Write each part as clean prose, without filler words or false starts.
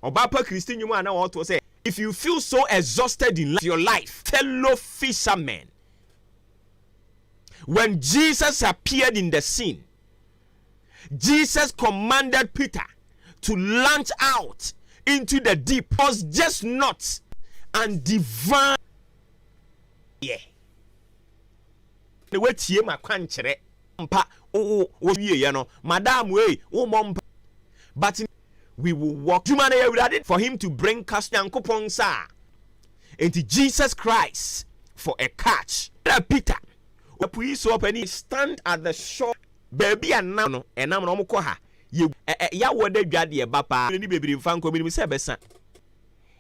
Ɔbaa Kristi nnwom a na wɔto sɛ, "If you feel so exhausted in your life, fellow fishermen." When Jesus appeared in the scene, Jesus commanded Peter to launch out into the deep. Was just not and divine. Yeah. Na watie ma kwankyerɛ mpa wo wo wieɛ no, madam wei wo mmɔ mpa, but we will walk dwuma no yɛ Awurade for him to bring us Nyankopɔn nsa a nti Jesus Christ for a catch. Na Peter apuyi so ɔpani stand at the shore baabi a nam no ɛnam no ɔmo kɔ ha yɛ ɛ yawɔ da dwa deɛ ba paa ni bebree nfa nkɔ minim sɛ ɛbɛsa.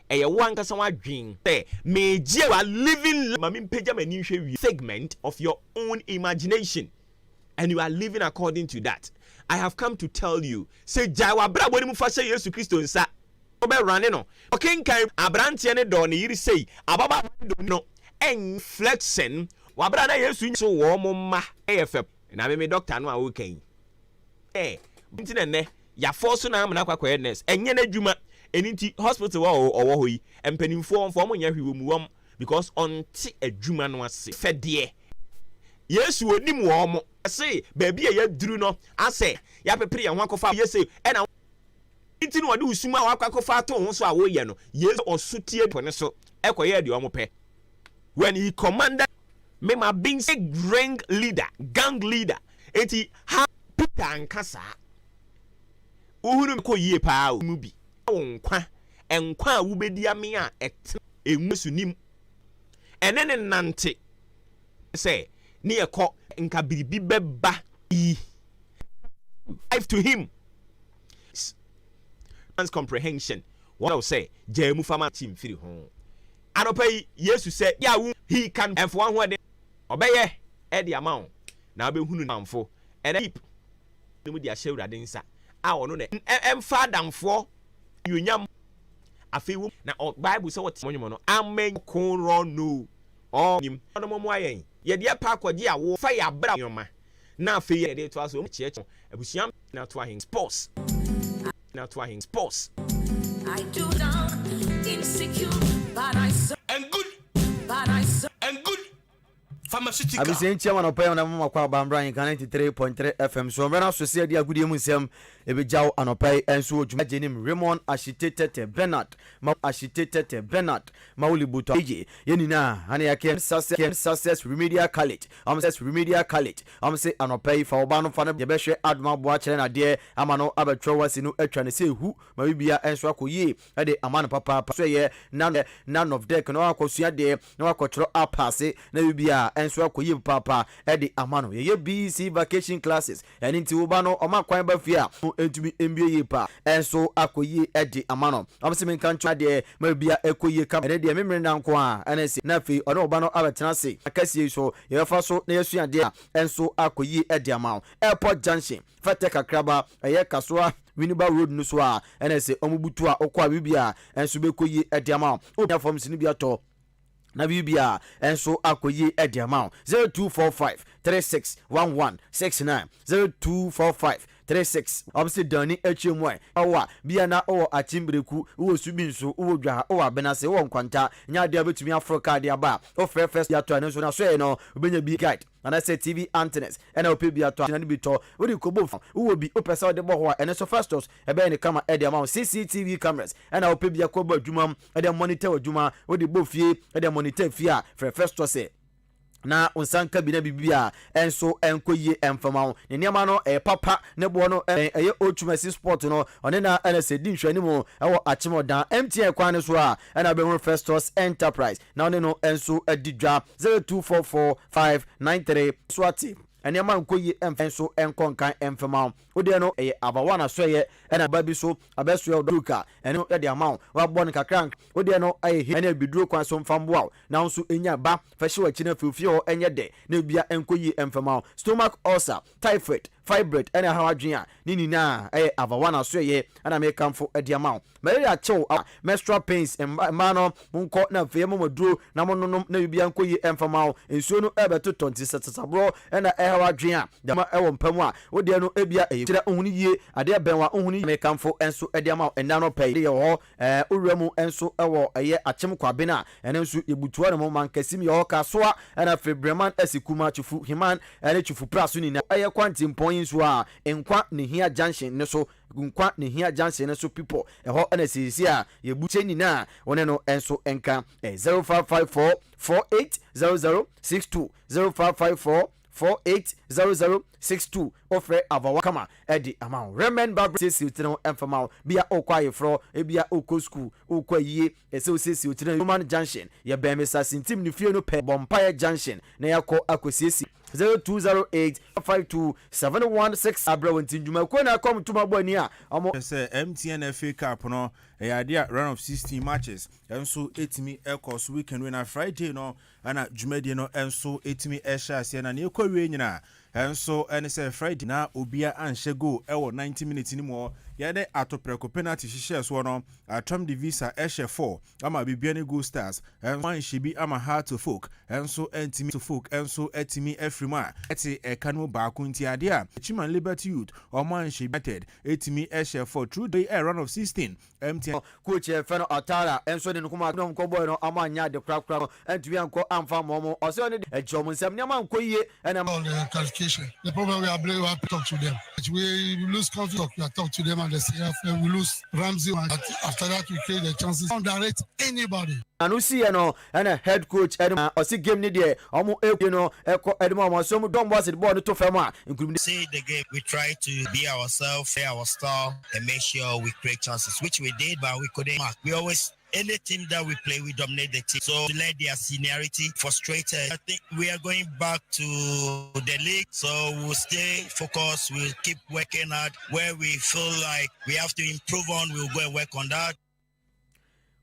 Ɛyɛ wo ankasa wadwen sɛ meegye wa living ma mempagya m'ani nhwɛ wie, figment of your own imagination, and you are living according to that. I have come to tell you sɛ gyae w'abrabɔ no mu fa hyɛ Yesu Kristo nsa. Wobɛrane no ɔkenkan aberanteɛ ne dɔ ne yere sei, ababaawa ne dɔ no ɛn flexing wabra na Yesu so wɔ mo mma ɛyɛ fɛ. Na meme doctor no a woka yi ɛ nti na nnɛ yɛafɔ so na amena akɔ akɔyɛ nurse, ɛnyɛ n'adwuma. Ɛno nti hospital wɔ ɔwɔ hɔ yi, mpanimfoɔ mfɔ ɔmo nyɛ hwee wɔ mu wɔm because ɔnte adwuma no ase. Fɛdeɛ Yesu onim wɔn mo se baabi a yɛduru no asɛ yɛapepere yɛn ho akɔfa yɛsɛ ɛna nti na ɔde usum a wakɔ akɔfa ato ho so a wɔyɛ no. Yesu ɔso tie po ne so ɛkɔyɛ deɛ ɔmo pɛ. When he commanded me ma being a ring leader, gang leader, eti ha Peter anka saa wohunu kɔ yie paa o mu bi wo nkwa nkwa a wobɛdi ame a ɛtena emu so nim ɛne ne nante sɛ ne yɛkɔ nka biribi bɛba yi life to him comprehension wɔn sɛ gyaa mu fama kyi mfiri ho. Anɔpa yi Yesu sɛ yà he can ɛnfo ahoɔden ɔbɛyɛ ɛde ama wo na wobɛhunu namfo ɛnɛ deep ne mu de ahyɛ Awurade nsa a ɔno na ɛmfa adamfoɔ yonyam. Afei wo na Bible sɛ wɔte mo no amen korɔ no ɔnim ɔno mo ayɛn yɛde ɛpa akɔgye awo fa yɛ abra nneɛma na afei yɛde to aso kyerɛkyerɛ abusua na to ahen sports na to ahen sports. I do down, insecure, but I serve, And good but I serve. And good pharmaceutical. Abusua, nkyia ma anɔpa yi na mama kɔ abambra yɛn 93.3 FM so. Ɔmmerɛ no aso sɛ yɛde agodie mu nsɛm ɛbɛgya wo anɔpa yi nso wɔ dwuma nim Raymond Ashite Tete Bernard ma Ashite Tete Bernard Mawuli Buto agye yɛn nyinaa ane yɛkɛ Success Remedial College Success Remedial College sɛ anɔpa yi fa ɔba no fa no yɛbɛhwɛ adom aboa kyerɛ nadeɛ ama no abɛtwerɛ wasi no atwa ne sɛ ehu ma bibia nso akɔ yie ɛde ama no papaapa so. Ɛyɛ none of deck na wakɔsua deɛ na wakɔtwerɛ apaase na bibia nso akɔ yie papaapa ɛde ama no. Yɛyɛ BEC vacation classes, ɛne nti woba no ɔma kwan ba fie a ntumi mbie yie pa ɛnso akɔ yie ɛde ama no. Ɔmo sɛ menka ntwa deɛ ma bibia ɛkɔ yie kam. Ɛne deɛ memere na nko a ɛne sɛ na afei ɔne ɔba no abɛtena ase akɛseɛ yi so yɛbɛfa so na yɛsua adeɛ a ɛnso akɔ yie ɛde ama wo. Airport Junction fɛtɛ kakraba ɛyɛ Kasoa Winneba road no so a ɛna sɛ ɔmo butu a ɔkɔ a biribi a ɛnso bɛkɔ yie ɛde ama wo. Ɔnya fam si no bi atɔ na biribi a ɛnso akɔ yie ɛde ama wo. 0245 36 11 69, 0245 36. Ɔmo sɛ dani akyire mu a ɔwɔ a bia na ɔwɔ Akyimbireku, wowɔ Subi nso, wowɔ Dwaha, wowɔ Abenase, wowɔ Nkwanta nyɛ adeɛ a wobɛtumi aforo kaa de aba a wofrɛ fɛ atɔ. Ɛno nso na so yɛ no wobɛnya bi guide anaasɛ TV antennas ɛna wopɛ bi atɔ a no bi tɔ wode kɔbɔ fa wowɔ bi wopɛ sɛ wode bɔ hɔ a, ɛno nso Festus ɛbɛyɛ ne kama ɛde ama wo. CCTV cameras ɛna wopɛ bi akɔbɔ adwuma mu ɛde monitor w'adwuma, wode bɔ fie ɛde monitor fie a, frɛ Festus ɛ na nsa nka bi na biribi a ɛnso ɛnkɔ yie ɛmfama wo. Ne nneɛma no ɛyɛ papa, ne boɔ no ɛyɛ otumasi sport no ɔne na ɛna sɛ di nhwɛnimu ɛwɔ Akyemɔdan MTN kwan no so a ɛna bɛhunu Festus Enterprise na ɔne no ɛnso adi dwa. 0244 593 so ate nneɛma nkɔ yie ɛmfa nso ɛnkɔ nkan ɛmfama wo. Wodeɛ no ɛyɛ abawa na so ɛyɛ ɛna ba bi so abɛsoɛ ɔdɔka ɛno ɛde ama wo wabɔ no kakra. Wodeɛ no ɛyɛ ɛne abiduro kwan so mfa mboa wo na nso ɛnya ba fɛhyɛ w'akyi no afei fie hɔ ɛnyɛ dɛ na ebia ɛnkɔ yie ɛmfama wo. Stomach ulcer, typhoid. Fibroid ɛna ɛhaw adwene a, ne nyinaa ɛyɛ Avawana so ɛyɛ ɛna mekamfo ɛde ama wo. Malaria kyew a, menstrual pains, mmaa no monkɔ na afei ɛma mo aduro na mononom na biribiara nkɔ yie ɛmfa ma wo. Nsuo no ɛrebɛtotɔ nti sɛ sasaborɔ ɛna ɛhaw adwene a, dɛm ɛwɔ mpa mu a, wo deɛ no ebia ɛyɛ kyerɛ wohunu yie, adeɛ bɛn wa wohunu yie. Mekamfo nso ɛde ama wo ɛnnɛ anɔpa yi. Yɛwɔ hɔ ɛɛ owura mu nso ɛwɔ ɛyɛ Akyem Kwabena a ɛno nso yɛbutu hɔ nom, Mankasim yɛ hɔ, Kasoa ɛna afei Breman asi Kuma, Twifu Heman ɛne Twifu Pra so nyinaa. Ɛyɛ Kwantempɔn yi nso a Nkwa ne Hia Junction no so, Nkwa ne Hia Junction no so Pipɔ, ɛhɔ na seesei a yɛbu kyɛ nyinaa wo ne no nso nka. Ɛyɛ 0554 4800 62, 0554 4800 62. Wofrɛ Avawa kama de ama wo. Remen Barbara siesie wo tiri ho mfa ma wo. Bia wokɔ ayeforɔ, ebia wokɔ sukuu, wokɔ ayie, ɛsɛ wosiesie wo tiri ho. Roman Junction, yɛbɛn Mr. Sintim ne fie no pɛɛ. Bɔ mpaeɛ Junction na yɛakɔ akɔsiesie. 0208 52 716 abrɛ wo nti ndwumakuo na ɛkɔm ntoma bɔ ani a ɔmo. Kyerɛ sɛ MTN FA Cup no, ɛyɛ adeɛ a round of 16 matches nso ɛtumi ɛkɔ so weekend wei, na Friday no ɛna dwumadie no nso ɛtumi ɛhyɛ aseɛ. Na nea ɛkɔ wie nyinaa ɛnso ɛne sɛ Friday na obia anhyɛ goal ɛwɔ 90 minutes no mu hɔ. Yɛde atoprɛko penalty hyehyɛ soɔ no, Attram De Visser ɛhyɛ 4 ama Bibiani Gold Stars, ɛnso anhyɛ bi ama Hearts of Oak ɛnso ɛntumi to Folk ɛnso ɛtumi afiri mu a ɛte ɛka no mu baako. Nti adeɛ a Techiman Liberty Youth ɔmo anhyɛ, United ɛtumi ɛhyɛ 4 through the round of 16 MTN. Coach yɛfrɛ no Ouattara nso de ne kɔma na ɔmo kɔbɔɔ no, ɔmo anya ade korakora no ɛntumi ankɔ amfa ama ɔmo. Ɔsɛ ɔne ɛgye ɔmo nsɛm nneɛma ankɔ yie ɛna On the qualification. The problem we are we have to talk to them. We lose confidence, we talk to them and they say we lose Ramsey. After that, we create the chances. Underrate anybody. Ano siiɛ no ɛna head coach ɛde ɔsi game ni deɛ ɔmo ekue no ɛkɔ ɛde mu ɔmo ɔsɛ ɔmo dɔn bɔ ɔsi bɔɔl no to fam a nkurumdi. See the game, we try to be ourselves, play our style, and make sure we create chances, which we did, but we couldn't mark. We always any team that we play, we dominate the team. So to let their seniority frustrated. I think we are going back to the league. So we'll stay focused. We'll keep working hard. Where we feel like we have to improve on, we'll go and work on that.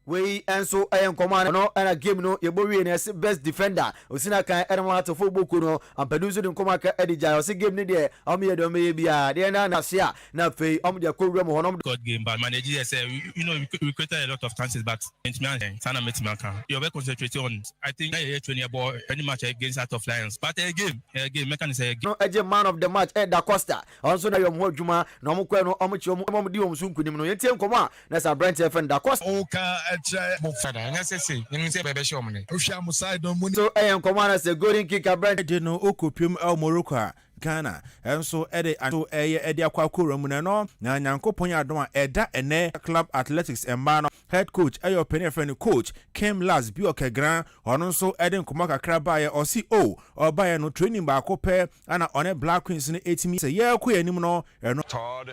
Wei nso ɛyɛ nkɔmɔ a no ɛna game no yɛbɔ wie no, ɛsɛ best defender osina kan ɛna wɔn atofo boko no ampadu nso de nkɔmɔ aka ɛde gya. Ɔsɛ game no deɛ, ɔmo yɛ deɛ ɔmo yɛ biara deɛ na ase a na afei ɔmo de akɔ wura mu hɔ no. God game, but manager said, we created a lot of chances, but sana metumi aka you be concentrate on. I think na yɛ training about any match against Heart of Lions, but a game mɛka ne sɛ a game. No ɛgye man of the match ɛda Costa. Ɔno nso na yɛ ɔmo ho adwuma na ɔmo kɔɛ no, ɔmo kyi ɔmo ɔmo di ɔmo so nkunim no. Yɛntie nkɔmɔ a na sɛ aberanteɛ fɛn da Costa. Woka ɛkyerɛ mo fada ɛnyɛ sɛ sei ɛnim sɛ bɛbɛhyɛ ɔmo ne wohwɛ mo side no mu. So ɛyɛ nkɔmɔ a na sɛ golden kick aberante. De no okopiem ɛwɔ Morocco a Ghana ɛnso ɛde ato ɛyɛ ɛde akɔ akɔwura mu no na Nyankopɔn yɛ adom a ɛda ɛnɛ Club Athletics mmaa no head coach ɛyɛ ɔpanin ɛfrɛ no Coach Kim Las Biokegran. Ɔno nso ɛde nkɔmɔ kakra baeɛ. Ɔsi o ɔbaeɛ no, training baako pɛ ɛna ɔne Black Queens no ɛtumi sɛ yɛrekɔ yɛn anim no ɛno. Hard.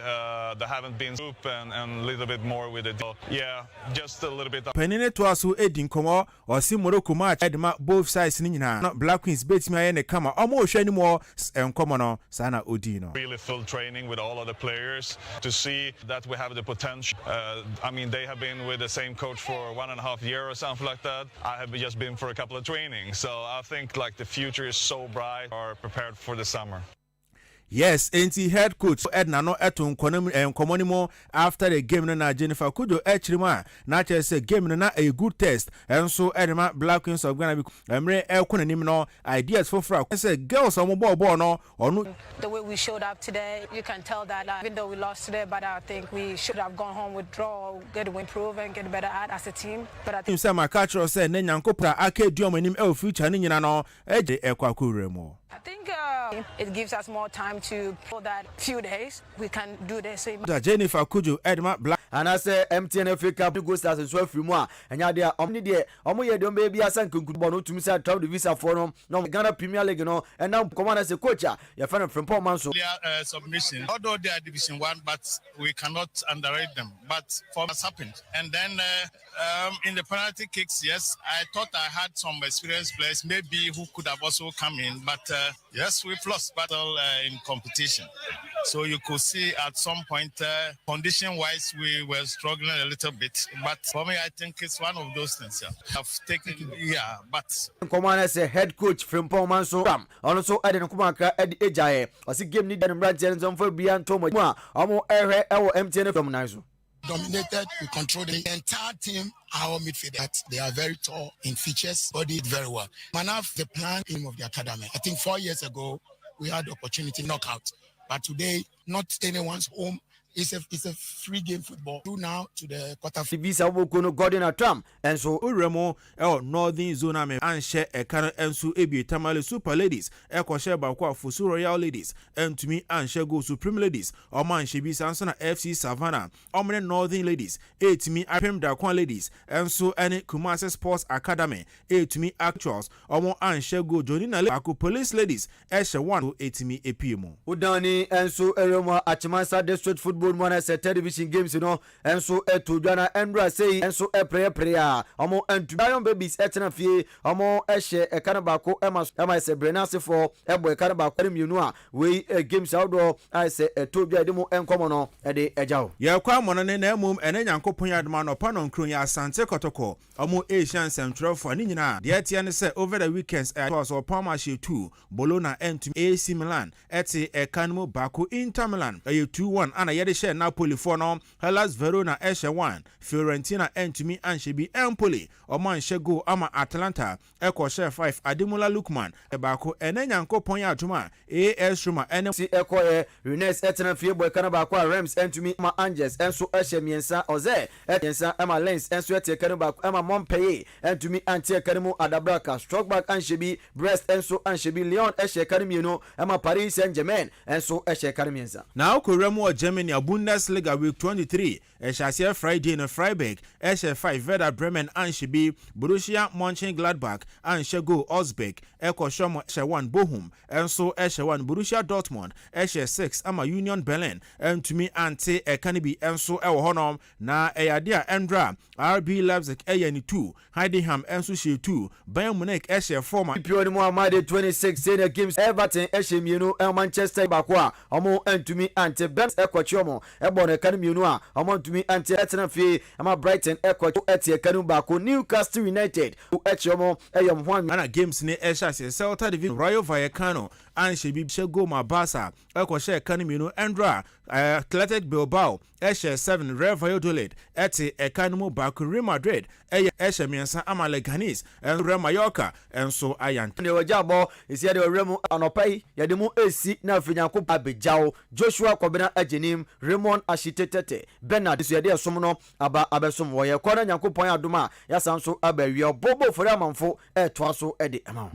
There haven't been soup and a little bit more with it. Yeah, just a little bit. Panin no toa so edi nkɔmɔ. Ɔsi Morocco match ɛde ma both sides no nyinaa no, Black Queens bɛtumi ayɛ ne kama. Ɔmo ohwɛ anim wɔ nkɔmɔ no saa na odi no. Really full training with all of the players to see that we have the potential. I mean, they have been with the same coach for 1.5 year or something like that. I have just been for a couple of trainings, so I think like the future is so bright. Are prepared for the summer. Yes, enti head coach Edna no ɛto nkɔmɔ no mu after the game no na Jennifer Kujo ɛkyerɛ mu a na kyerɛ sɛ game no na ɛyɛ good test ɛnso ɛde ma Black Queens of Ghana bi. Mmerɛ ɛkɔ n'anim no, ideas foforɔ a sɛ girls a wɔn bɔɔ bɔɔl no ɔno. The way we showed up today, you can tell that even though we lost today, but I think we should have gone home with draw, get to improve and get better at as a team. But I think sɛ maka kyerɛ sɛ ne Nyankopɔn a aka edi wɔn anim ɛwɔ future no nyina no ɛgye ɛkɔ akɔwura mu. I think it gives us more time to for that few days we can do this. Da Jennifer Kujo ɛde Black. Anaasɛ MTN FA Cup, Gold Stars nso afiri mu a ɛnyɛ adeɛ a ɔmo ne deɛ ɔmo yɛ deɛ ɔmo bɛyɛ bi asa nkankudu bɔ no tumi sɛ Attram De Visserfoɔ no na ɔmo Ghana Premier League no ɛnam kɔmɔ anasɛ coach a yɛfɛ no Frimpong Manso. Submission, although they are Division One, but we cannot underrate them. But for what's happened, and then in the penalty kicks, yes, I thought I had some experienced players, maybe who could have also come in, but yes, we've lost battle in competition. So you could see at some point, condition-wise, we were struggling a little bit. But for me, I think it's one of those things. Yeah. I've taken, yeah, but. Nkɔmmɔ no sɛ head coach Frimpong Manso Ram ɔno nso de ne nkɔmmɔ akra de agyaeɛ. Ɔse game no deɛ ne mmeranteɛ no nso mfa biribiara nto wɔn mu a wɔrehwɛ wɔ MTN FM nan so. Dominated, we controlled the entire team. Our midfielders, they are very tall in features, body very well. Manaf, the plan aim of the academy. I think 4 years ago, we had the opportunity knockout. But today, not anyone's home. It's a free game football. Through now to the quarter. Visa wobɔkuo no Gordon Atram nso. Owura mu ɛwɔ Northern Zone ame anhyɛ ɛka no nso ebie. Tamale Super Ladies ɛkɔhyɛ baako a Fosu Royal Ladies ɛntumi anhyɛ goal. Supreme Ladies ɔmo anhyɛ bi, saa nso na FC Savannah ɔmo ne Northern Ladies ɛtumi apem. Dakwan Ladies ɛnso ɛne Kumasi Sports Academy ɛtumi actuals ɔmo anhyɛ goal. Jonina baako, Police Ladies ɛhyɛ 1 ɛtumi epie mu. Wodani nso ɛwɔ mu Akyemansa District Football mu ana sɛ third division games no nso ɛto dwa na ɛndura sei nso ɛprɛprɛ a ɔmo ntu Lion Babies ɛtena fie, ɔmo ɛhyɛ ɛka no baako ɛma ɛsɛ brɛ n'asefoɔ ɛbɔ ɛka no baako ɛne mmienu a wei ɛ games ahodoɔ a ɛsɛ ɛto dwa ɛde mu nkɔmɔ no ɛde ɛgya o. Yɛkɔ amɔno ne na mmom ɛne Nyankopɔn yɛ adoma anɔpa no nkuro yɛ Asante Kɔtɔkɔ ɔmo Asia nsɛmtwerɛfoɔ ne nyinaa deɛ ɛteɛ ne sɛ over the weekends ɛtoa so ɔpɔn ahyɛ 2, Bologna ɛntumi, AC Milan ɛte ɛka no mu baako, Inter Milan ɛyɛ 2-1 ana yɛde hyɛ Napolifoɔ no. Hellas Verona ɛhyɛ 1, Fiorentina ɛntumi anhyɛ bi, Empoli ɔmo anhyɛ goal ama Atalanta ɛkɔhyɛ 5, Ademola Lookman ɛbaako. Ɛnɛ Nyankopɔn yɛ adom a AS Roma ɛne si ɛkɔyɛ Rennes ɛtena fie bɔ ɛka no baako a Reims ɛntumi ma Angers ɛnso ɛhyɛ mmiɛnsa, ɔzɛ mmiɛnsa ɛma Lens ɛnso ɛte ɛka no baako ɛma Montpellier ɛntumi ante ɛka no mu. Adabraka Strasbourg anhyɛ bi, Brest ɛnso anhyɛ bi, Lyon ɛhyɛ ɛka no mmienu ɛma Paris Saint Germain ɛnso ɛhyɛ ɛka no mmiɛnsa. Na akɔwura mu wɔ Germany a Bundesliga week 23 ɛhyɛ aseɛ Friday no, Freiburg ɛhyɛ 5, Werder Bremen anhyɛ bi, Borussia Mönchengladbach anhyɛ goal, Augsburg ɛkɔhyɛ mo hyɛ 1, Bochum ɛnso ɛhyɛ 1, Borussia Dortmund ɛhyɛ 6 ama Union Berlin ɛntumi ante ɛka no bi ɛnso ɛwɔ hɔnom. Na ɛyɛ adeɛ a ɛndra RB Leipzig ɛyɛ ne 2, Heidenheim ɛnso hyɛ 2, Bayern Munich ɛhyɛ 4 ma. EPL no mu a Monday 26 senior games, Everton ɛhyɛ mmienu ɛwɔ Manchester baako a ɔmo ntumi ante. Burnley ɛkɔkye ɔmo ɛbɔ no ɛka no mmienu a ɔmo ntumi ante. Ɛtena fie ama Brighton ɛkɔ ɛte ɛka no baako. Newcastle United ɛkye ɔmo ɛyɛ ɔmo ho anwea. Ana games ne ɛhyɛ aseɛ, Celta de Vigo, Rayo Vallecano anhyɛ bi, hyɛ goal ma Barca ɛkɔhyɛ ɛka no mmienu. Ɛndra Athletic Bilbao ɛhyɛ 7, Real Valladolid ɛte ɛka no mu baako, Real Madrid ɛyɛ ɛhyɛ mmiɛnsa ama Leganes, ɛnso Real Mallorca ɛnso ayɛ. Deɛ wɔgya abɔ esi yɛde ɔwerɛ mu anɔpa yi yɛde mu esi na afei Nyankopɔn abɛgyaw Joshua Kɔbena Agyenim Raymond Ashite Tete Bernard nso yɛde ɛsom no aba abɛsom wɔ yɛ kɔ na Nyankopɔn adom a yɛasan so aba awie ɔbɔbɔ fori amanfo ɛɛtoa so ɛde ama wo.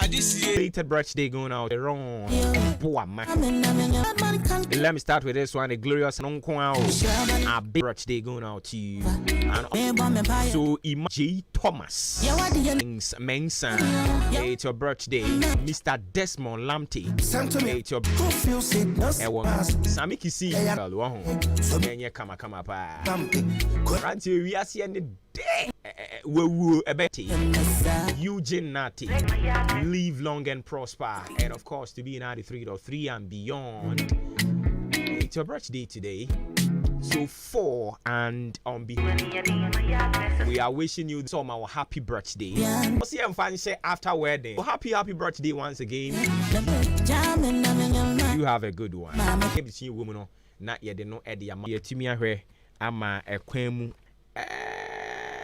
Belated birthday going out. Ron Boama. Let me start with this one. A glorious a big birthday going out to you. And so Ima J. Thomas Mensa. It's your birthday. Mr. Desmond Lamte. It's your Ewo Sami Kisi. Enye kama kama pa. Ranti wiase ne de wawu ebete. Eugene Nati. Live long and prosper. And of course to be in 93.3 and beyond. It's your birthday today. So for and on behalf, we are wishing you some our happy birthday. See after wedding. Happy happy birthday once again. You have a good one. Woman na yɛde no ɛde ama yɛtumi ahwɛ ama ɛkwan mu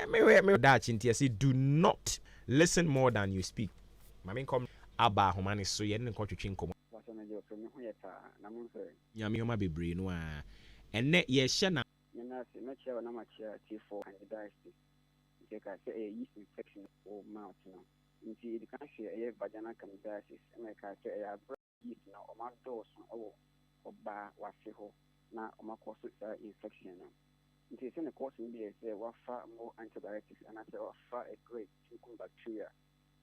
mehwɛ me daakye nti yɛsɛ do not listen more than you speak. Maame nkɔm aba ahoma ne so yɛne ne nkɔtwetwe nkɔmmɔ. Nyame ɔma bebree no a ɛnɛ yɛhyɛ na Mɛkyerɛ wo na makyerɛ atiefoɔ candidiasis. Nti ɛka sɛ ɛyɛ yeast infection wɔ mouth no. Nti ɛdi kan hwɛ ɛyɛ vaginal candidiasis, ɛna ɛka sɛ ɛyɛ aberɛ yeast no ɔma dɔɔso ɛwɔ ɔbaa wase hɔ na ɔma kɔ so saa infection no. Nti sɛ ne kɔɔso no bi yɛ sɛ wafa more antibiotics anaasɛ wafa aduro a ɛkum bacteria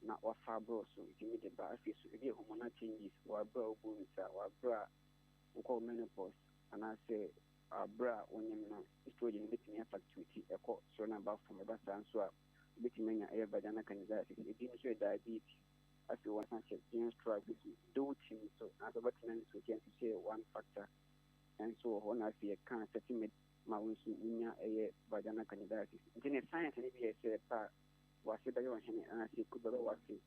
na wafa aborɔ so ntumi de ba. Afei so ebi yɛ hormonal changes wɔ aberɛ a wobu nsa, wɔ aberɛ a wokɔ menopause, anaasɛ aberɛ a wonyim no, estrogen no bɛtumi afluctuate ɛkɔ soro na aba fam. Ɛba saa nso a, wobɛtumi anya ɛyɛ vaginal candidiasis. Ebi nso yɛ diabetes. Afei wɔn san hyɛ menstrual bi so doting nso anaasɛ wɔbɛtena nsuo nso so yɛ one factor nso wɔ hɔ. Na afei yɛka certain ma wo nso wonya ɛyɛ vaginal candidiasis. Nti ne signs no bi yɛ sɛ pa wase bɛyɛ ɔhene anaasɛ eku bɛbɛ wase.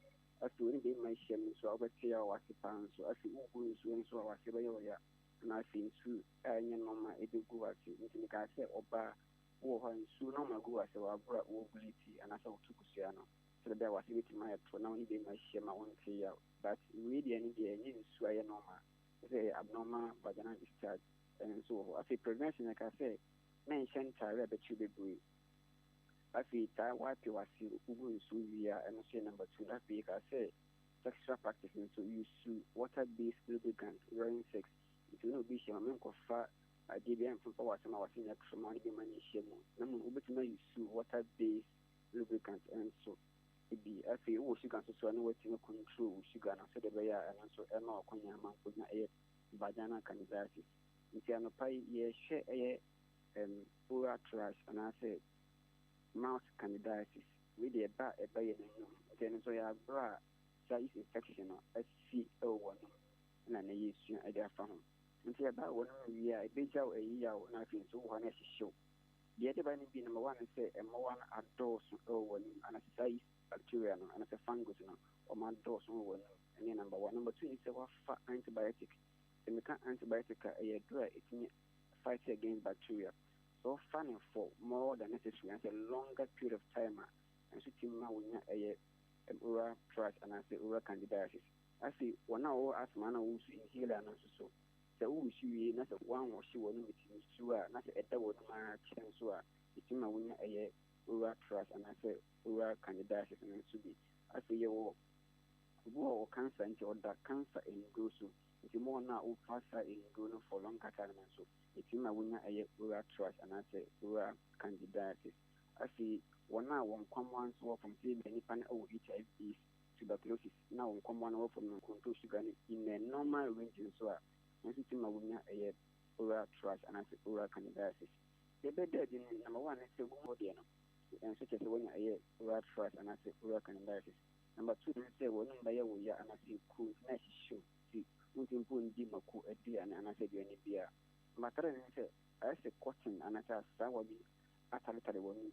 Afei wo ne bɛrima ahyia mu nso a, wobɛte a wase paa nso. Afei wogu nsuo nso a, wase bɛyɛ ɔya, na afei nsuo a ɛnyɛ normal ɛbɛgu wase. Nti mekaa sɛ ɔbaa wowɔ hɔ a, nsuo normal gu wase wɔ abere a wɔovulate anaasɛ woto kosua no, sɛdeɛ ɛbɛyɛ a wase bɛtumi ayɛ to na wo ne bɛrima ahyia ma wonte yaw. But wei deɛ no deɛ, ɛnyɛ nsuo a ɛyɛ normal, sɛ ɛyɛ abnormal vaginal discharge ɛno nso wɔ hɔ. Afei prevention, yɛka sɛ mɛnhyɛ ntaare a ɛbɛkyew bebree. Afei taa wipe wase wogu nsuo wie a, ɛno nso yɛ number two. Afei yɛka sɛ sexual practice nso, use water based lubricant during sex. Nti wo ne obi hyia ma menkɔfa adeɛ bi amfamfa wase ma wase nyɛ toro ma wo ne bɛma no nhyia mu, na mmom wobɛtumi ause water based lubricant nso bi. Afei wowɔ sugar nso so a, na woatumi control wo sugar no sɛdeɛ ɛbɛyɛ a ɛno nso ɛma ɔkwanya ma nkɔnya ɛyɛ vaginal candidiasis. Nti anɔpa yi yɛhwɛ ɛyɛ oral thrush anaasɛ mouth candidiasis. Wei deɛ ɛba ɛba yɛ n'anum. Nti ɛno nso yɛ aberɛ a saa yeast infection no asi ɛwɔ w'anum ɛna na yɛsua ɛde afa ho. Nti ɛba w'anum wie a, ɛbɛgya wo ɛyi yaw, na afei nso wɔ hɔ na ɛhyehyew. Deɛ ɛde ba no bi, number one sɛ mmoa no adɔɔso ɛwɔ w'anum anaasɛ saa yeast bacteria no anaasɛ fungus no ɔmo adɔɔso wɔ w'anum. Ɛne number one. Number two ne sɛ wafa antibiotic. Sɛ meka antibiotic a, ɛyɛ aduro a ɛtumi fight against bacteria. So ɔfa no for more than necessary anaasɛ longer period of time a, ɛnso tumi ma wonya ɛyɛ oral thrush anaasɛ oral candidiasis. Afei wɔn a wɔwɔ asthma na wɔwɔ inhaler no nso so, sɛ wowusu wie na sɛ woanwɔhye w'anum with nsuo a, na sɛ ɛda w'anum ara kyerɛ nso a, ɛtumi ma wonya ɛyɛ oral thrush anaasɛ oral candidiasis no nso bi. Afei yɛwɔ obi wɔ wɔ cancer, nti ɔda cancer nduro so. Nti mo no a wofa saa nduro no for longer time no nso, ɛtumi ma wonya ɛyɛ oral thrush anaasɛ oral candidiasis. Afei wɔn a wɔn nkwamoa nso wɔ fam, sɛ ebia nipa no wɔ HIV, AIDS, tuberculosis na wɔn nkwamoa no wɔ fam no, control sugar no in a normal range nso a, ɛno nso tumi ma wonya ɛyɛ oral thrush anaasɛ oral candidiasis. Deɛ ɛbɛda adi no, number one ne sɛ wohu deɛ no ɛnso kyerɛ sɛ woanya ɛyɛ oral thrush anaasɛ oral candidiasis. Number two ne sɛ w'anum bɛyɛ wo ya anaasɛ ekuro nti na ɛhyehyew, nti wontumi mpo ndi mako aduane anaasɛ aduane biara. Number three ne sɛ ayɛ sɛ cotton anaasɛ asaawa bi ataretare w'anum,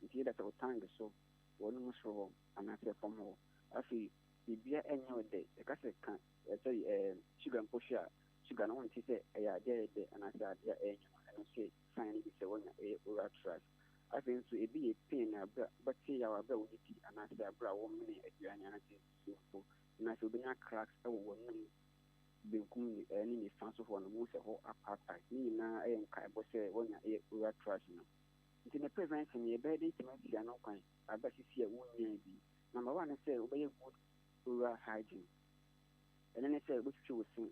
nti yɛda sɛ wo tongue so, w'anum soro hɔ anaasɛ fam hɔ. Afei biribia ɛnyɛ wo dɛ. Yɛka sɛ ka sɛ sugar mpo hwɛ a, sugar no wonte sɛ ɛyɛ adeɛ a ɛyɛ dɛ anaasɛ adeɛ a ɛyɛ nwono. Ɛno nso yɛ sign no bi sɛ woanya ɛyɛ oral thrush. Afei nso ebi yɛ pain a berɛ wobɛte yaw aberɛ a wodidi anaasɛ aberɛ a womene aduane anaasɛ nsuo mpo, anaasɛ wobɛnya cracks ɛwɔ w'anum benkum ne nifa so hɔ no, wohu sɛ hɔ apaapae. Ne nyinaa ɛyɛ nkaebɔ sɛ woanya ɛyɛ oral thrush no. Nti ne prevention, yɛbɛyɛ de ntumi asi ano kwan aba sisi a wonyaa bi. Number one ne sɛ wobɛyɛ good. oral hygiene. Ɛno ne sɛ wobɛtwitwi wo se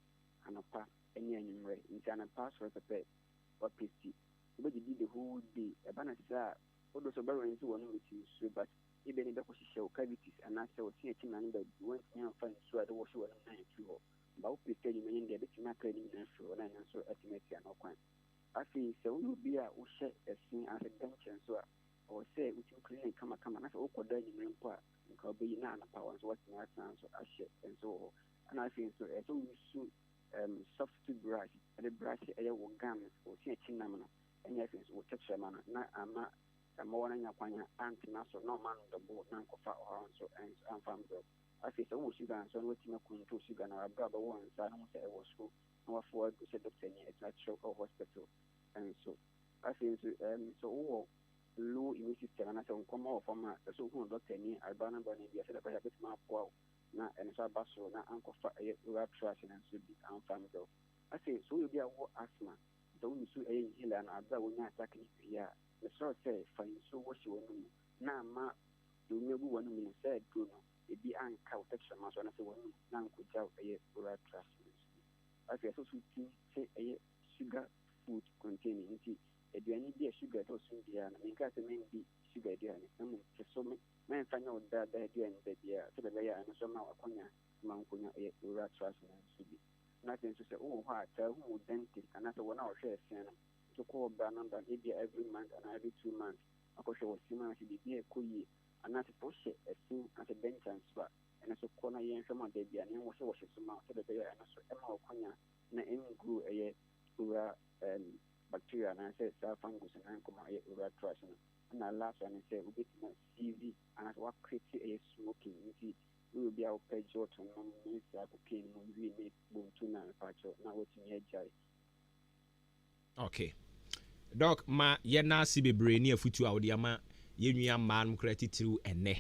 anɔpa ne anwummerɛ. Nti anɔpa asɔre pɛpɛ woapesti. Wobɛdidi the whole day. Ɛba no saa a, although sɛ wobɛrense w'anom with nsuo but ebia na ɛbɛkɔhyehyɛ wo cavities anaasɛ wo se akyi mma no baabi. Woantumi amfa nsuo a ɛde wɔhye w'anom no amfiri hɔ. But wo paste anwummerɛ no deɛ ɛbɛtumi akra ne nyinaa afiri hɔ na ɛno nso atumi asi ano kwan. Afei sɛ woyɛ obi a wohyɛ ɛse anaasɛ dɛnkyɛ nso a, ɛwɔ sɛ wotumi clean no kamakama na sɛ wokɔda anwummerɛ mpo a, nka wobɛyi na anɔpa hɔ nso woatumi asan nso ahyɛ nso wɔ hɔ. Ɛna afei nso ɛwɔ sɛ wo use um, soft toothbrush ɛde brush ɛyɛ wo gums, wo se akyi nam no, ɛne afei nso wo tɛkyerɛma no na ama mmoawa no anya kwan a antena so na ɔma ndɔbo na ankɔfa ɔhaw nso nso amfa mbrɛ wo. Afei sɛ wowɔ sugar nso a na woatumi acontrol sugar no wɔ aberɛ a wobɛwɔ nsa na wohu sɛ ɛwɔ soro na wafa wo aduru sɛ dɔktani atumi akyerɛ wo wɔ hospital nso. Afei nso um, sɛ wowɔ low immune system anaasɛ wo nkɔmmɔ wɔ fam a, ɛsɛ sɛ wohunu dɔktani aber no aber no bi a sɛdeɛ ɛbɛyɛ a bɛtumi aboa wo na ɛno nso aba soro na ankɔfa ɛyɛ oral thrush no nso bi amfa mbrɛ wo. Afei sɛ woyɛ obi a wowɔ asthma, sɛ wo nsu ɛyɛ inhaler no aber a wonya attack no wie a, mesrɛ wo sɛ fa nsuo wɔhye w'anomu na amma deɛ wonya gu w'anomu no sɛ aduro no ebi anka wo tɛkyerɛma so anaasɛ w'anum na ankɔgya wo ɛyɛ oral thrush no nso bi. Afei ɛsɛ sɛ wotumi te ɛyɛ sugar food containing nti aduane bi a sugar dɔɔso mu biara no menkaa sɛ mendi sugar aduane na mmom te so me mɛmfa nyɛ wo daa daa aduane da biara sɛdeɛ ɛbɛyɛ a ɛno nso ɛma wo akwanya ma nkonya ɛyɛ oral thrush no nso bi. Na afei nso sɛ wowɔ hɔ a taa hu wo dentist anaasɛ wɔn a wɔhwɛ ɛse no nso kɔ hɔ bra na bra no ebia every month anaa every 2 months akɔhwɛ wɔ se mu anaasɛ biribi a ɛkɔ yie anaasɛ sɛ wohyɛ ɛse anaasɛ denture nso a ɛno nso kɔ na yɛnhwɛ ma da bi a na yɛnwɔhyewɔhye so ma wo sɛdeɛ ɛbɛyɛ a ɛno nso ɛma wo akwanya na ɛngrow ɛyɛ oral bacteria anaasɛ saa fungus no ankɔma ɛyɛ oral thrush no. Ɛna last one ne sɛ wobɛtumi acease anaasɛ woaquit ɛyɛ smoking. Nti woyɛ obi a wopɛ jot nom ne saa cocaine mu wii ne bontu no a, mepakyɛw na woatumi agyae. Okay. Doc, ma yɛna ase bebree ne afutuo a wode ama yɛn nua mmaa no koraa titiriw ɛnnɛ.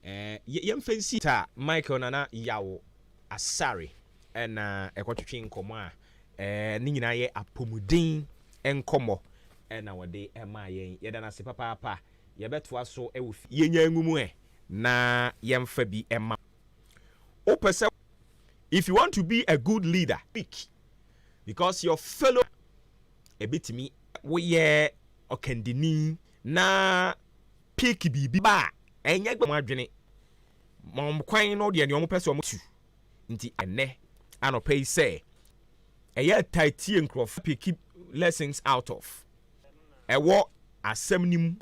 Eh, yɛmfa nsi ta Michael Nana Yaw Asare ɛna ɛkɔtwetwe nkɔmmɔ a eh, ne nyinaa yɛ apɔmuden nkɔmmɔ ɛna wɔde ɛmaa yɛn. Yɛda no ase papaapa. Yɛbɛtoa so ɛwɔ fie. Yɛnya ngu mu ɛ na yɛmfa bi ɛma. Wopɛ sɛ if you want to be a good leader, speak because your fellow ebitumi woyɛ ɔkandini na pick biribi ba a ɛnyɛ gbɛ mo adwene ma wɔn kwan no deɛ nea wɔn pɛ sɛ wɔn tu. Nti ɛnɛ anɔpɛ yi sɛ ɛyɛ taitie nkurɔfo pick lessons out of ɛwɔ asɛm no mu,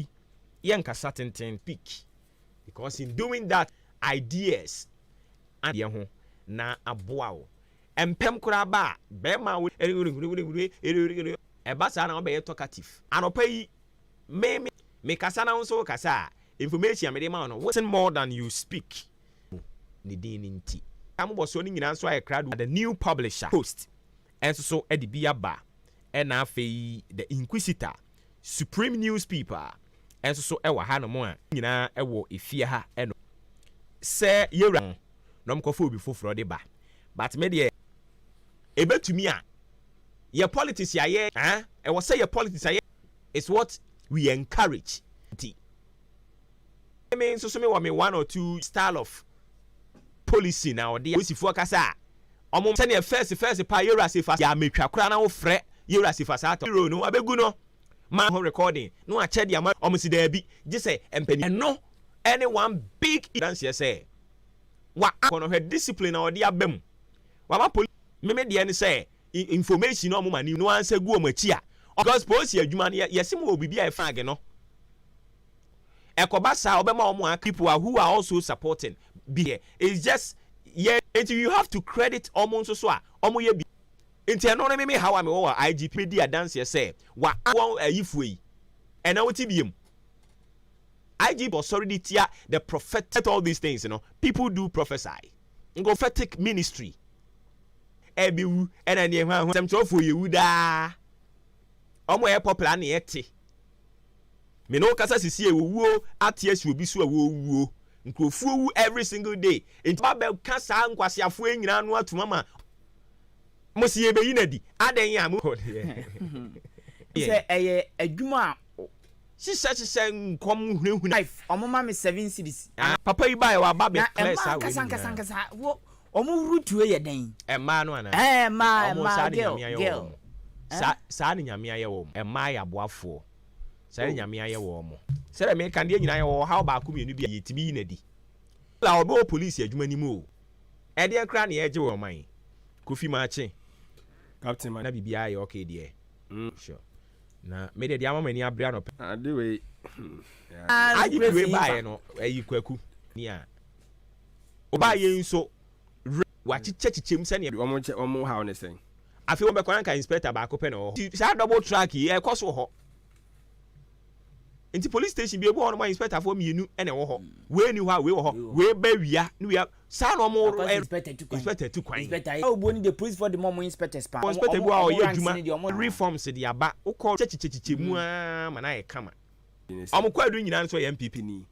yɛ nkasa tenten pick because in doing that ideas adeɛ ho na aboa wo mpɛm koraa ba a bɛrima wo ɛba saa na wabɛyɛ talkative. Anɔpa yi me me mekasa na wo nso kasa a information a mede ma wo no, listen more than you speak. Ne din no nti amobɔsoɔ no nyinaa nso ayɛ krado. The New Publisher Post ɛnso so de bi aba, ɛna afei The Inquisitor, Supreme Newspaper ɛnso so ɛwɔ ha nom a nyinaa ɛwɔ efie ha. Ɛno sɛ yɛwura na ɔmkɔfa obi foforɔ de ba, but me deɛ ebetumi a yɛ politics ayɛ ɛwɔ sɛ yɛ politics ayɛ is what we encourage. Nti me nso so me wɔ me one or two style of policy na ɔde polisifoɔ kasa a ɔmo sɛnea first first pa yɛwura sefa yɛ ametwa koraa na wofrɛ yɛwura sefa saa tɔ hero no abɛgu no ma ho recording na wakyɛ de ama ɔmo si daabi gye sɛ mpanin ɛno ɛne one big danseɛ sɛ wa akɔ no hwɛ discipline a ɔde aba mu wama poli meme deɛ ne sɛ information na ɔmo ma ni no ansa gu ɔmo akyi a because polisi adwuma no yɛsi mu wɔ biribi a yɛ no ɛkɔba saa ɔbɛma ɔmo a people are who are also supporting be here. It's just yɛ nti you have to credit ɔmo nso so a ɔmo yɛ bi. Nti ɛno no meme how a mewɔ wɔ IGP di adanseɛ sɛ wa wɔn ayifoɔ yi ɛna wote biem IGP ɔsɔre de tia the prophet, all these things people do prophesy, prophetic ministry ɛbi wu ɛna neɛ hwan hwan sɛmtwerɛfoɔ yɛ wu daa ɔmo ɛyɛ popular ne ɛte me ne wo kasa sisi ewuo ate asi obi so a wɔwuo nkurɔfoɔ wu every single day. Nti ba bɛka saa nkwasiafoɔ yi nyinaa no atum ama mo si yɛbɛyi na di adan a mo sɛ ɛyɛ adwuma a Hyehyɛ hyehyɛ nkɔm hunahuna. Wife, ɔmo ma me 7 cedis. Ah, papa yi baeɛ waba bɛ Na clear ɛmaa saa wei ankasa no ankasa nyinaa. ankasa wo ɔmo wurutuo yɛ dɛn? Mmaa no anaa? Ɛɛ mmaa Ɔmo saa mmaa na girl Nyame ayɛ girl wɔn. eh? Saa saa na Nyame ayɛ wɔn. Mmaa yɛ aboafoɔ. Saa na Oh. Nyame ayɛ wɔn. Sɛdeɛ meka no yɛn nyinaa yɛwɔ ɔhaw baako mmienu bi a yɛtumi yi no adi. La ɔbɛwɔ police adwuma no mu o. Ɛdeɛn koraa na yɛregye wɔ ɔman yi? Kofi Makye. Captain ma. Na biribiara yɛ okay deɛ. Sure. Na me deɛ deɛ ama m'ani abere anɔpa. Ade wei. IGP wei baeɛ no ɛyi Kwaku ni a. Ɔbaeɛ yi nso wakyekyɛ kyekyɛ mu sɛdeɛ. Wɔn kyɛ wɔn haw ne sɛn? Afei wɔbɛkɔ na nka inspector baako pɛ na ɔwɔ hɔ. Saa double track yi ɛkɔ so wɔ hɔ. Nti police station bi ebi wɔ hɔ nom a inspector foɔ mmienu na ɛwɔ hɔ. Wei ni hɔ a wei wɔ hɔ. Wei ba wia ne wia saa na wɔn Akɔ inspector tu kwan. Inspector tu kwan. Inspector yɛ obuo ni de police foɔ de ma wɔn inspectors paa. Inspector bi wɔ hɔ a ɔyɛ adwuma reforms de aba wokɔ kyekyekyekyekye mu mm. ara ma no ayɛ kama. Wɔn kwaadu nyinaa nso yɛ NPP ni.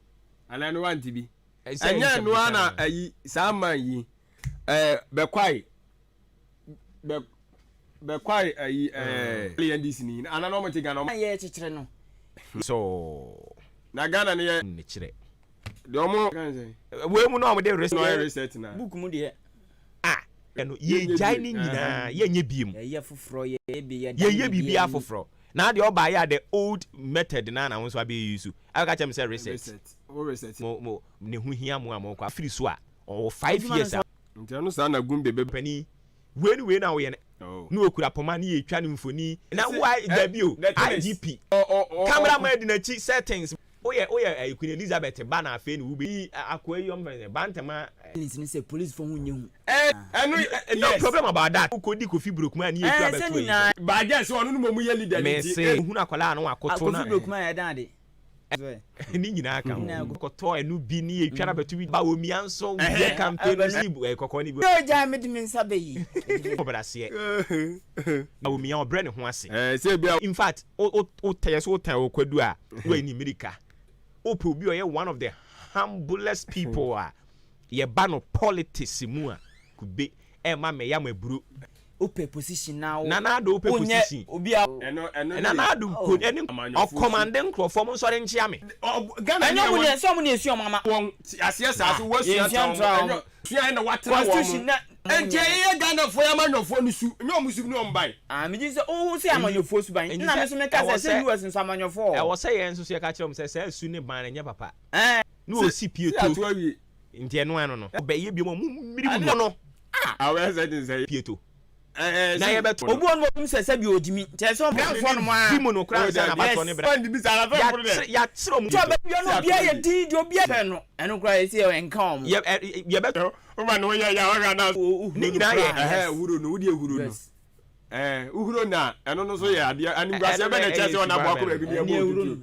Anaa no wante bi. Ɛnyɛ ɛno ara na ayi saa man yi ɛɛ bɛkwae bɛ bɛkwae ayi ɛɛ mm. NDC ni anaa na wɔn te Ghana. Yɛ kyekyere no. So. Na Ghana no yɛ. Ne kyerɛ. Deɛ ɔmo. Wei mu na ɔmo de research. Na ɔyɛ research na. Book mu deɛ. Ah ɛno yɛgyae ne nyinaa yɛnyɛ biem. Yɛyɛ foforɔ yɛyɛ bi yɛda Yɛyɛ biribiara foforɔ. Na adeɛ ɔbaa yɛ a the old method naa na wo nso abɛyɛ use. Abɛka kyerɛ me sɛ research. Research wo research. Mo mo ne ho hia mo a mokɔ afiri so a ɔwɔ 5 years a. Nti ɛno saa na Gumbe bɛ. Panin wei ne wei na woyɛ no na okura poma ne yɛtwa no mfoni na wo a dabi o IGP camera man di n'akyi settings. Woyɛ woyɛ ɛyi Queen Elizabeth ba na afei na wube yi akoa yi ɔmo fɛn sɛ Bantama. Feelings ne sɛ police fo ho nyɛ hu. Ɛno No yes. problem about that. Wokɔ di Kofi Brokuma a ne yɛ tua Ɛɛ sɛ bɛto ne ayi nyinaa. so. Ba gɛ sɛ ɔno no mmom yɛ leader no Me nti se eh. ohunu akwadaa a na Ah wakoto Kofi na. Brokuma yɛ dan ade. Ne nyinaa ka ho. Nyinaa gu. Kɔtɔ ɛno bi ne yɛ twa na bɛto bi ba omia nso yɛ campaign no si kɔkɔɔ ne bi. Yɛ gya me de me nsa bɛ yi. Ɔbrɛaseɛ. Ba omia ɔbrɛ ne ho ase. Ɛɛ sɛ ebi a. In fact wo wo wo tɛ yɛ sɛ wo tan Okwadu a wo ani mirika. Wopɛ obi a ɔyɛ one of the humblest people a yɛba no politics mu a kube ɛma mɛyam aburo. Wopɛ position na wo Nana Addo wopɛ wonyɛ position. obi a. Ɛno ɛno Nana deɛ. Addo ko ɛne Amanyɔfoɔ su. ɔkɔmande nkorɔfoɔ mo nsɔre nkyea me. Ɔ Ghana Ɛnyɛ ni ɔmo ɛwɔ. deɛ sɛ ɔmo na esua ɔmo ama. Wɔn te aseɛ saa so wɔasua Yɛnsua tra wɔn ntra ɛnyɛ ɔmo. sua ɛna wɔatra wɔn. Constitution na. Nti ɛyɛ Ghanafoɔ yɛ amanyɔfoɔ no su nyɛ ɔmo su ne ɔmo ban. Ah megye di sɛ wo se amanyɔfoɔ suban Nti nna sɛ me nso meka ɛwɔ sɛ sɛ sɛ US nso amanyɔfoɔ wɔ hɔ. ɛwɔ sɛ yɛn nso so yɛka kyerɛ wɔn sɛ saa su ne ban no ɛnyɛ papa. Ɛɛ. Na ɔsi pie Sɛ to. ato awie. Nti ɛno ano no. Ɔbɛyɛ biom a ɔmo mmiri mu no. Ah! Awɛ sɛ den sɛ. Pie to. Ɛɛ Na sɛ. yɛbɛto. Obi wɔ hɔ nom a onim sɛ sɛbi ogyimi nti ɛsɛ sɛ ɔmo foɔ nom aa. Di mu no koraa ansa na abatoɔ no bra. Yes. Bi saa na fɛn foro dɛ. Yɛakyerɛ ɔmo. Nti ɔbɛdua no obiara yɛ din deɛ obiara pɛ no ɛno koraa yɛsi ɛnka ɔmo. Yɛ ɛ yɛbɛ. Woma ne ho yɛ ya ɔhwɛ na. Ne nyinaa yɛ. Ɛhɛ wuro no wodeɛ huro no. Ɛɛ wohuro no a ɛno no so yɛ adeɛ animguaseɛ bɛ na ɛkyɛ sɛ ɔna aboa kɔ baabi ne ɛbɔ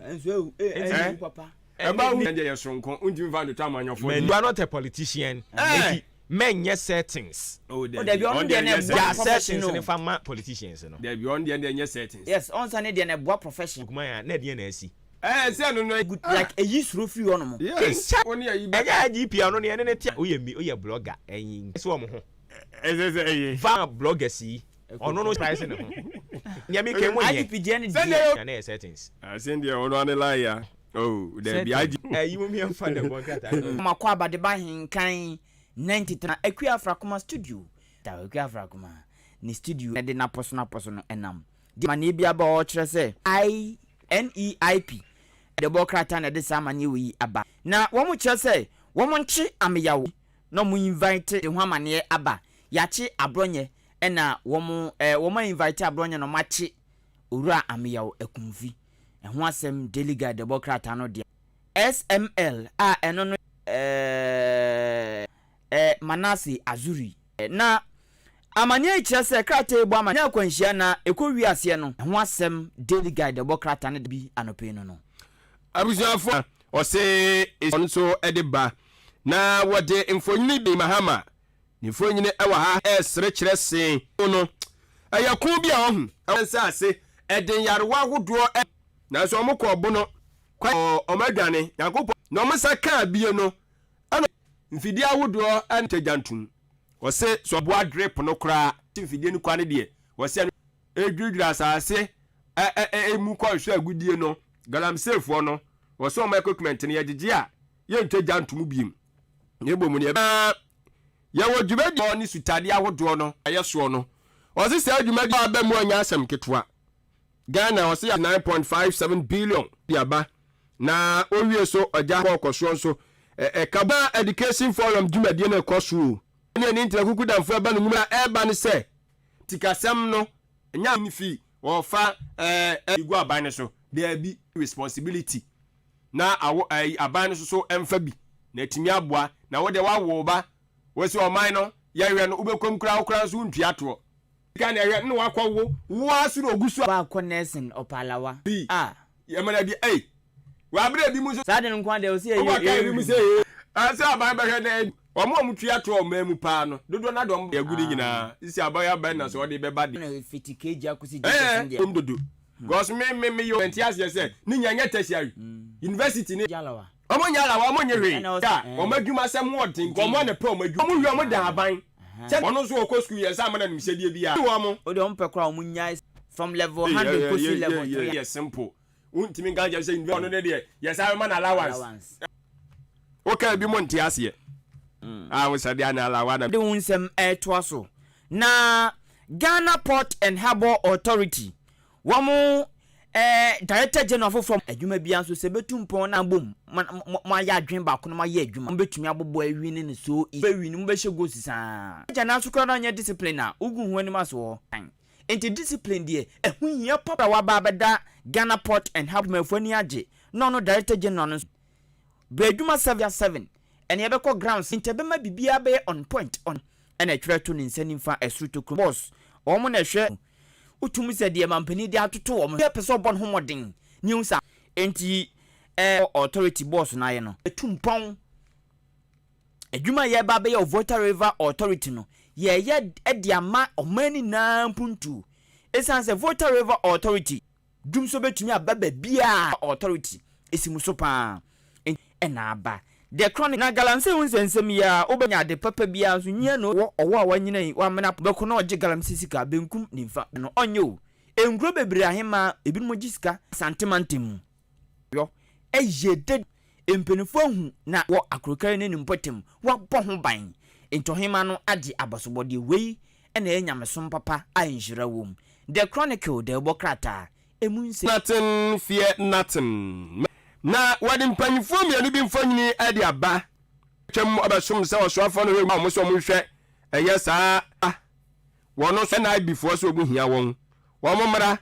otutuo. Ɛma hu deɛ yɛ soronko wontumi mfa ntoto amanyɔfoɔ. You are not a politician. Eti mɛnyɛ settings. Oh dabi ɔno deɛ na ɛboa profession no. Gya settings ne fa ma politicians no. Dabi ɔno deɛ deɛ nyɛ settings. Yes ɔnsa ne deɛ na ɛboa profession. Kumaya a na ɛdeɛn na asi. Ɛɛ sɛ ɛno no. Good like ɛyi suro firi hɔ nom. Yes. Kinkyɛ Wo ne ayi bɛ. ɛnyɛ IGP a ɔno ne ɛne ne te a woyɛ mi woyɛ blogger ɛyi so wɔn ho. Ɛsɛ sɛ ɛyɛ. Va bloggers yi ɔno no price ne ho. Nea mi kɛn mo nyɛ. IGP deɛ ne Sɛ deɛ. deɛ. Na ɛyɛ settings. Asen deɛ ɔno ane line ya. Oh dabi IG. Ɛyi mo mi ɛnfa ne bɔ nkrataa. Makɔ Abadeba Henkan 93 Akua Afrakoma studio. Akua Afrakoma ne studio de n'apɔso n'apɔso no nam. De amanneɛ bi aba a ɔrekyerɛ sɛ INEIP de bɔ krataa na ɛde saa amanneɛ wei yi aba. Na wɔkyerɛ sɛ wɔnkye Ameyaw na wɔn invite de ho amanneɛ aba. Yɛakye Abrɔnyɛ ɛna wɔn ɛɛ wɔn a invite Abrɔnyɛ na wɔakye Owura Ameyaw Akumfi. Ɛho asɛm Daily Guide de bɔ krataa no de. SML a ɛno no ɛɛ Manasseh Azuri. Na amanneɛ yi kyerɛ sɛ krataa yi bɔ amanneɛ akwanhyia na ɛkɔ aseɛ no ho asɛm Daily Guide ɛbɔ krataa no bi anɔpa yi no no. Abusuafo ɔse ɔno nso de ba na wɔde mfonini bi Mahama ne mfonini wɔ ha ɛresere kyerɛ se no ɛyɛ ko bi a ɔho ɛwɔ nsaase ɛde nyarewa ahodoɔ nanso ɔmo kɔ ɔbo no kwa ɔmo adwane Nyankopɔn na ɔmo nsa kaa bie no ɛna mfidie ahodoɔ ɛna tagya ntum ɔse sɛ ɔboa drip no koraa mfidie no kwa no deɛ wɔse ɛno ɛdwiridwiri asase ɛ ɛ ɛ emu kɔ nhwɛ agudie no. Galamseyfoɔ no, wɔsɛ wɔn equipment no yɛgyegye a yɛntwa gya nto mu biem. Na mmom no yɛbɛ. Yɛwɔ dwumadie. Ne sutadeɛ ahodoɔ no. Ayɛ soɔ no, ɔse saa dwumadie. Aba mu anyɛ asɛm ketewa. Ghana ɔse yɛ. 9.57 billion de aba na owie so ɔgya. Kɔ kɔsoɔ nso ɛka. Ghana Education Forum dwumadie no rekɔ so o. Ne ani ntina kukudamfoɔ ɛba no nwuma a ɛreba ne sɛ. Sikasɛm no nyɛ. Fi wɔfa ɛɛ. Gu aban no so daabi. Responsibility na awo ɛɛ aban no soso ɛnfa bi na atumi aboa na wo deɛ wawo wo ba wɔsi ɔman no yɛhwɛ no wobɛkɔm koraa wo koraa nso wontua toɔ. Sika na ɛhwɛ na wakɔ wo wo ara so na ogu so a. Wakɔ nursing ɔpɛ Bi ah. Yɛma no adi ei wɔ abere bi mu nso. Saa de no nko ara deɛ ɔsi ɛyɛ Wobɔ kaa bi mu sɛ ee. Ɛsɛ aban bɛhwɛ na ɛdi. Wɔn a wɔtua toɔ ɔman mu paa no dodoɔ no ara de wɔn. Yɛagu ne nyinaa sisi aban aban na sɛ ɔde bɛba de. Fiti KG akɔsi JHS no deɛ. Ɛɛ dodo. Because me me me yɛ mente aseɛ sɛ ne nya nyɛ tertiary university ne. Ɔmo nyɛ alawa ɔmo nye hwee a ɔmo adwuma sɛm ho ɔden nka ɔmo ana pɛ ɔmo adwuma ɔmo wie ɔmo dan aban sɛ ɔno nso ɔkɔ sukuu yɛn nsa ama no animhyɛdeɛ biara ɔmo. Wode ɔmo pɛ koraa ɔmo nyae from level 100 kɔsi level 3. Yɛ simple wontumi nka nkyɛn sɛ university ɔno ne deɛ yɛsan bɛma no allowance. Woka ebi mo nte aseɛ a wo sɛ deɛ ana alawa na. De wo nsɛm ɛtoa so na Ghana Port and Harbour Authority Wɔn eh, Director General foforɔ. Adwuma biara nso sɛ ɛbɛtu mpɔn na abom ma moayɛ adwene baako na moayɛ adwuma. Mobɛtumi abobɔ awini no so easy. Mobɛwini, mobɛhyɛ goals saa. Agya nanso koraa na ɔnyɛ discipline a, wogu ho anim ase wɔ hɔ. Nti discipline deɛ, ɛho hia papa. Waba abɛda Ghana Port and Harbour adwumayɛfoɔ ani agye na ɔno Director General no nso. Berɛ adwuma 7 ɛne yɛbɛkɔ grounds nti ɛbɛma biribiara bɛyɛ on point on. Ɛna ɛtwerɛ to ne nsa nimfa ɛsoro tokuro. Boss, wɔn na ɛhwɛ. Wotumi sɛ deɛ mampanin de atoto wɔn. Obiara pɛ sɛ ɔbɔ ne ho mmɔden na ehu sɛ. Enti ɛɛ authority boss no ayɛ no. Etu mpɔn. Adwuma a yɛreba abɛyɛ wɔ Volta River Authority no, yɛreyɛ de ama ɔman no nyinaa mpuntuo. Esiane sɛ Volta River Authority. Dwom nso bɛtumi aba baabiara a authority si mu so paa na aba. The Chronic. Na galamsey ho nsɛnsɛm yi ara, wobɛnya ade papa biara nso nyia na ɔwɔ ɔwɔ a wanyina yi wamena bɛko na ɔgye galamsey sika benkum nimfa no ɔnyɛ o. Nkuro bebree ahemaa ebinom gye sika. Asante mantam mu yɔ ɛyɛ dɛ mpaninfoɔ ahu na wɔ akorokari ne ne mpɔtam wabɔ ho ban nti ɔhemaa no agye abasobɔdeɛ wei na ɛyɛ nyamesom papa a nhyira wom. The Chronicle dawubɔ krataa, emu nsɛm. Nothing fear nothing Na wɔde mpanyimfoɔ mmienu bi mfonini de aba. Twam ɔbɛsom sɛ ɔsoafoɔ no hwɛ wɔn sɛ wɔnhwɛ ɛnyɛ saa a wɔn nso NIB foɔ sɛ wɔn hia wɔn wɔn mmra.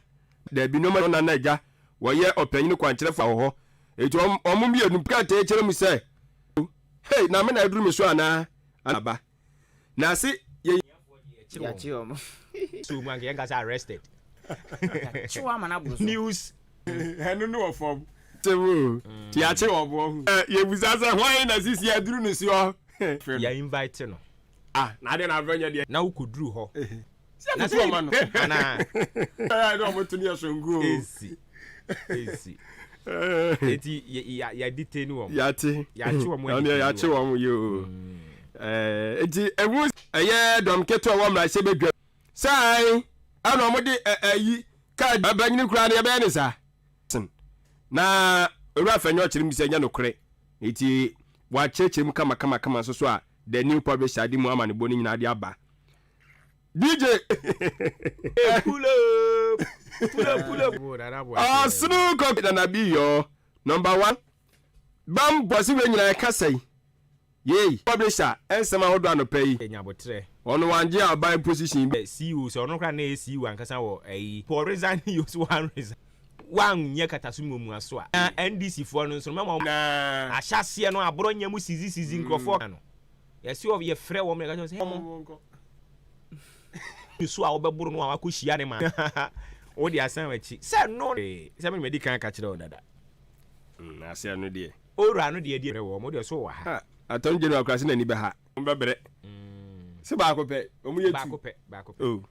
Dabi nneɛma no na na agya wɔyɛ ɔpanyin kwankyerɛfo wɔ hɔ eti wɔn wɔn mmienu krataa kyerɛ mu sɛ hey na me na aduru me so anaa aba. Na se yɛ. Yɛakye wɔn. So mu anka yɛnka sɛ arrested. Yɛakye wɔn ama no aboro so. News. Ɛno no wɔ fam. Kyem o, nti yɛakye wɔn wɔn. Yɛbusa sɛ hwan na sisi aduru no soɔ. Yɛ invite no. Ah, na adeɛ na afɛ nyɛ deɛ. Na wokɔduru hɔ. Na sɛ ɔma no anaa. Ɛyɛ na ɔmo to ne yɛ songo o. Esi esi eti yɛ yɛ detain wɔn. Yate. Yɛakye wɔn ɛna yɛakye wɔn yi o. Ɛɛ eti ewu ɛyɛ dɔm ketewa wɔ mmarahyɛ badwa. Sɛn ɛna ɔmo de ɛyi kaa ɛbɛnyini koraa no yɛbɛyɛ ne saa. Na owura fɛnyɛ ɔkyerɛ mu sɛ ɛnyɛ nokorɛ eti wakyerɛkyerɛ mu kama kama kama nso so a the new publisher de mu amanebɔ no nyinaa de aba. DJ. Hey, pull up, pull up, pull up. Ɔsoro kɔ nana bi yɔ number one. Bam bɔsi wei nyinaa ɛka sɛn. Yei. Publisher nsɛm ahodoɔ anɔpa yi. Nyabotrɛ. Ɔno wangye aban position bi. CEO sɛ ɔno koraa na ɛyɛ CEO ankasa wɔ ɛyi. Paul resign yi o so wan resign. Wanyɛ kataso muamua so a. Na NDC foɔ no nso no mɛma wɔn. Ahyɛaseɛ no aborɔ nyɛ mu sizi sizi nkurɔfoɔ no. Yɛse wɔ yɛfrɛ wɔn yɛka kyerɛ wɔn sɛ wɔn so a wɔbɛboro no a wakɔhyia ne ma wode asan w'akyi sɛ no sɛ mene madi kan ka kyerɛ wo dada mm, aseɛ no deɛ owura no deɛ deɛ wɔ mo deɛ so wɔ ha ah, attorney general kora sɛ n'ani bɛha wɔn bɛbrɛ mm. sɛ baako pɛ wɔn yɛ tu baako pɛ baako pɛ oh.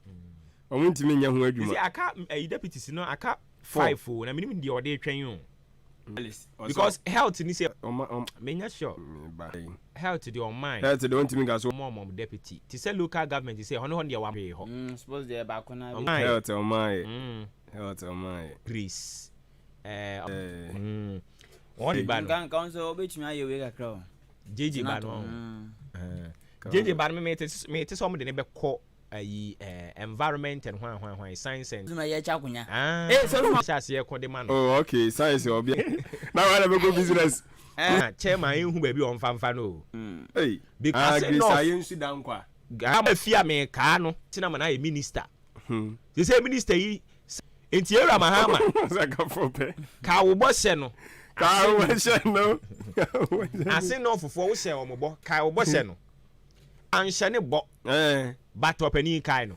wɔn ntumi nyɛ ho adwuma sɛ aka ɛyi deputies no aka five o na menim deɛ ɔde twɛn o Because health ni sɛ menya sure health deɛ ɔman health deɛ ɔntumi nka so ɔmo ɔmo deputy te sɛ local government sɛ ɛhɔ ne hɔ deɛ wa hwee hɔ mm, suppose deɛ baako na health ɔman yɛ mm. health ɔman yɛ grace. Ɛɛ mm. Wɔn ba no. Nka nka nso ɔbɛtumi ayɛ wei kakra o. JJ ba no. JJ ba no me te me te sɛ wɔn de ne bɛkɔ ayi ɛɛ environment and hwan hwan hwan science and. Zuma yɛ kya konya. Ah. Ee sɛ ɔsoma. Hyɛ aseɛ ko de ma no. Oh okay science ɔbea na wɔn na bɛkɔ business. Na chairman ehu baabi a ɔnfa nfa no o. Hey. Because Ah Grace enough. ayɛ nsu da nkwa. Ghana fi a mekaa no tena ma no ayɛ minister. Sesei minister yi Nti Ewura Mahama ka wo bɔ hyɛ no. Ka wo bɔ hyɛ no. Ase nɔɔfofoɔ wo hyɛ wɔn bɔ ka wo bɔ hyɛ no. Anhyɛ ne bɔ. But ɔpanin kae no.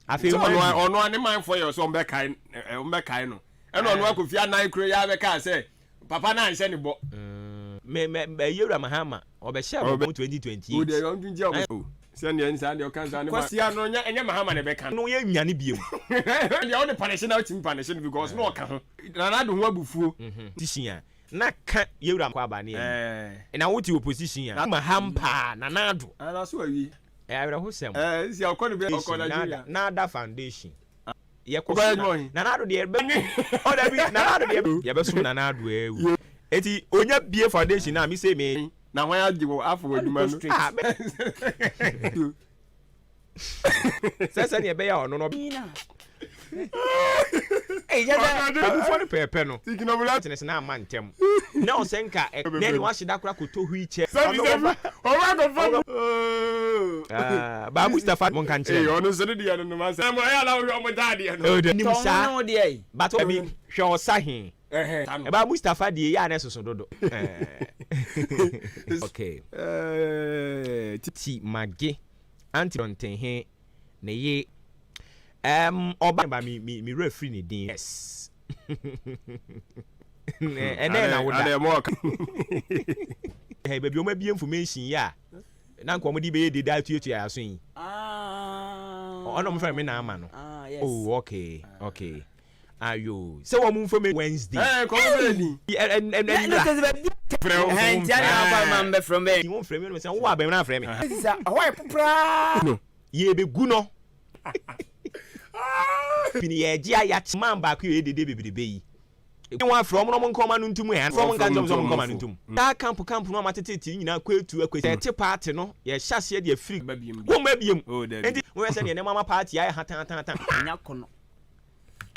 Afei ɔno ɔno ne manfoɔ yɛ sɛ ɔmbɛkae ɔmbɛkae no. Ɛna ɔno akɔfi anan kuro yɛ abɛkaa sɛ Papa no anhyɛ ne bɔ. Me me Yewura Mahama ɔbɛhyɛ bɔ mu 2028. O deɛ ɔntu ntia ɔmo. O sɛdeɛ nsaa deɛ ɔka nsaa ne ma. Kwasia no nyɛ ɛnyɛ Mahama na ɛbɛka no. No yɛ nwane biem. Deɛ ɔde panishe na ɔtumi panishe no because na ɔka ho. Nana Addo ho abufuo. Position a na ka Yewura kɔ aba ne ayi. Na wote opposition a. Maham paa Nana Addo. Nana so awie. Ɛyɛ awerɛhosɛm. Ɛɛ nsia ɔkɔ ne bɛ ɔkɔ Nigeria. Nada foundation. Yɛkɔ so na Nana Addo deɛ bɛ oh dabi Nana Addo deɛ yɛbɛsom Nana Addo awu eti onya bie foundation na mi se me. Na hwan agye wɔ afɔ wɔ adwuma no. Ah bɛ sɛ sɛ deɛ ɛbɛyɛ ɔno no. Ebufo no pɛɛpɛ no. Tene sɛ na ama ntɛm. Na ɔsɛ nka na ɛne wahye da kora kɔtɔ wheelchair. Sɛbi sɛbi ɔwɔ akɔfa mu. Ah, ba Mustafa mo nka nkyerɛ. Ee ɔno nso ne deɛ no no ma sɛ. Ɛmɔ ɛyɛ na wohwɛ ɔmo ntaadeɛ no. Ɔde nim saa. But ɔbi hwɛ ɔsa he. Ɛba Mustafa deɛ yɛ a na ɛsoso dodo. Okay. Ti mage anti dɔnten he ne ye um, ɔba ba mi mi mi werɛ firi ne din yes. Ɛnɛ na woda. Baabi ɔmo abie information yi a na nka wɔn de bɛyɛ dede atuatua aso yi ɔna wɔn fɛ mi na ama no oh okay okay ayo sɛ wɔn nfɔ mi Wednesday ɛɛ kɔn bɛ ni ɛ ɛ ɛ nra frɛ wo ɛn tia na afa ma mbɛ frɛ mbɛ wɔn frɛ mi wɔn sɛ wɔn abɛn na frɛ mi sisa ɔhɔ yɛ popraa no yɛ bɛ gu no pini yɛ gye ayakye man baako yɛ dede bebrebe yi. Ne wɔn afrɛ wɔn na wɔn nka wɔn ano ntom ɛ, anaa wɔn nka nkyerɛ wɔn sɛ wɔn nka wɔn ano ntom. Saa camp camp no a wɔatetetete nyinaa kɔ etu akɔ esi. Yɛte party no, yɛhyɛ aseɛ de afiri. Wɔmma biom. Enti mohwɛ sɛdeɛ nneɛma ama party ayɛ hatahatahata.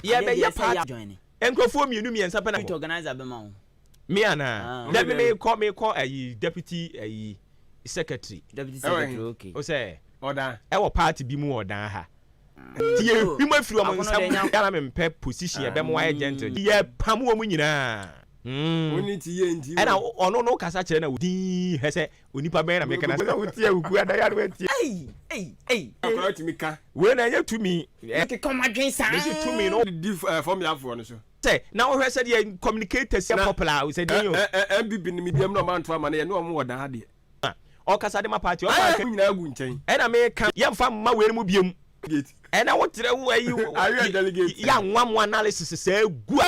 Yɛbɛyɛ party. Nkurɔfoɔ mmienu mmiɛnsa pɛ na wɔ. Me anaa? Dabi mekɔ mekɔ ayi deputy ayi secretary. O sɛ ɛwɔ party bi mu wɔ ɔdan ha. Nti yɛhwim afiri wɔn nsam. Yɛ na mempɛ position ɛbɛma wayɛ gentle. Yɛpam wɔn nyinaa. Ɛna ɔno no kasa kyerɛ na din hɛ sɛ onipa bɛn na meka na sɛ wotie awuku ada yɛ wotie. Wei na ɛnyɛ tumi. Mesi tumi no. Di fam yafoɔ no so. Sɛ na wohwɛ sɛ deɛ communicators yɛ popular sɛ din o. MPP no mediam na ɔma nto ama no yɛ ne wɔn wɔ daa deɛ. Ɔkasa de ma party ɔfa aka. Nyinaa gu nkyɛn. Ɛna meka yɛmfa mma wei mu biom. Ɛna wo kyerɛ wo ayi yɛ anwa mo analysis sɛ gu a.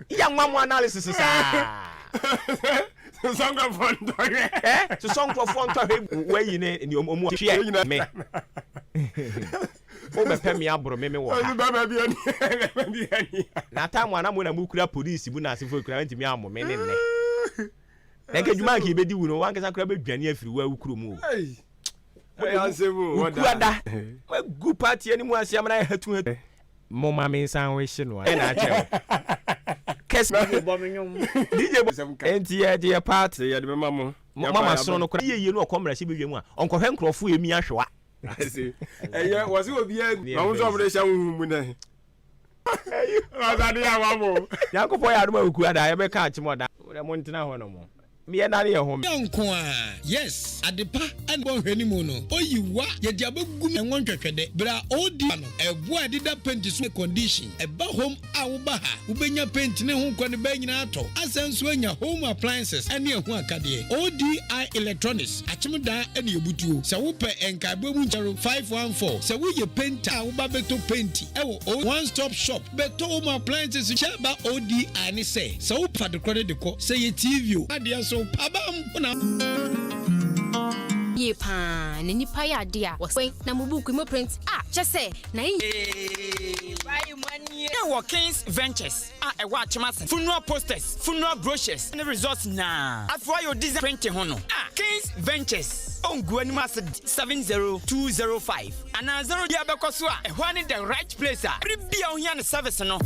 Yɛ anwa mo analysis saa. Sosɔ nkurɔfoɔ ntɔhwɛ. Ɛ sosɔ nkurɔfoɔ ntɔhwɛ wayi ne ne ɔmu hwɛ me. Wo bɛ pɛ me aboro me me wɔ ha. Na time a na mo na mo kura police mu na asefo kura ntumi ammo me ne nnɛ. Na nka adwuma nka ebedi wu no wankasa kura bɛ dwane afiri wo awu kuro mu o. Wo kura da. Mo gu party anim ase amana yɛ hatu hatu. Mo ma me nsan wehye no a na akyerɛ wo. Kɛse. DJ bɔ me nwom. DJ bɔ. Enti yɛ de yɛ party. Yɛ de bɛma mo. Mama sono no kora. Yie yie no ɔkɔ mmarahyɛ badwa mu a ɔnkɔhwɛ nkurɔfo emi ahwewa. Ɛyɛ wɔsi obiara na wɔn nso wɔn de hyɛ huhu mu nɛ. Ɔsade yɛ ama mo. Nyankopɔn yɛ adom a oku ada yɛbɛka akyem ɔda. Wodɛ mo ntena hɔ nom. Meyɛ nane yɛ home. Yɛ nko a yes adepa ɛna bɔ nhwɛnimu no oyi wa yɛde abɛgu mu ɛnwɔ ntwɛtwɛdɛ berɛ a ɔredi no ɛboɔ a ɛdeda paint so condition ɛba home a woba ha wobɛnya paint ne ho nkɔ ne bɛɛ nyinaa atɔ asan nso anya home appliances ɛne ɛho akadeɛ ODI electronics Akyem daa ɛne ebutuo. Sɛ wopɛ nkaebɔ mu nkyɛro 514. Sɛ woyɛ painter a woba bɛtɔ painti ɛwɔ O one stop shop bɛtɔ home appliances hyɛ ba ODI ne sɛ sɛ wopɛ adekorɔ no de kɔ sɛ yɛ TV o adeɛ so pabam wo na. Yie paa na nipa yɛ ade a wɔsɛn na mo book mu print a kyɛ sɛ na Yɛwɔ Kings Ventures a ɛwɔ Akyem Funeral posters, funeral brochures ne results nyinaa. Afei wayɛ design printing ho no a Kings Ventures ɔngu anim ase 70205 anaa 0 bi abɛkɔ so a ɛhɔ ne the right place a bere bia ohia ne service no.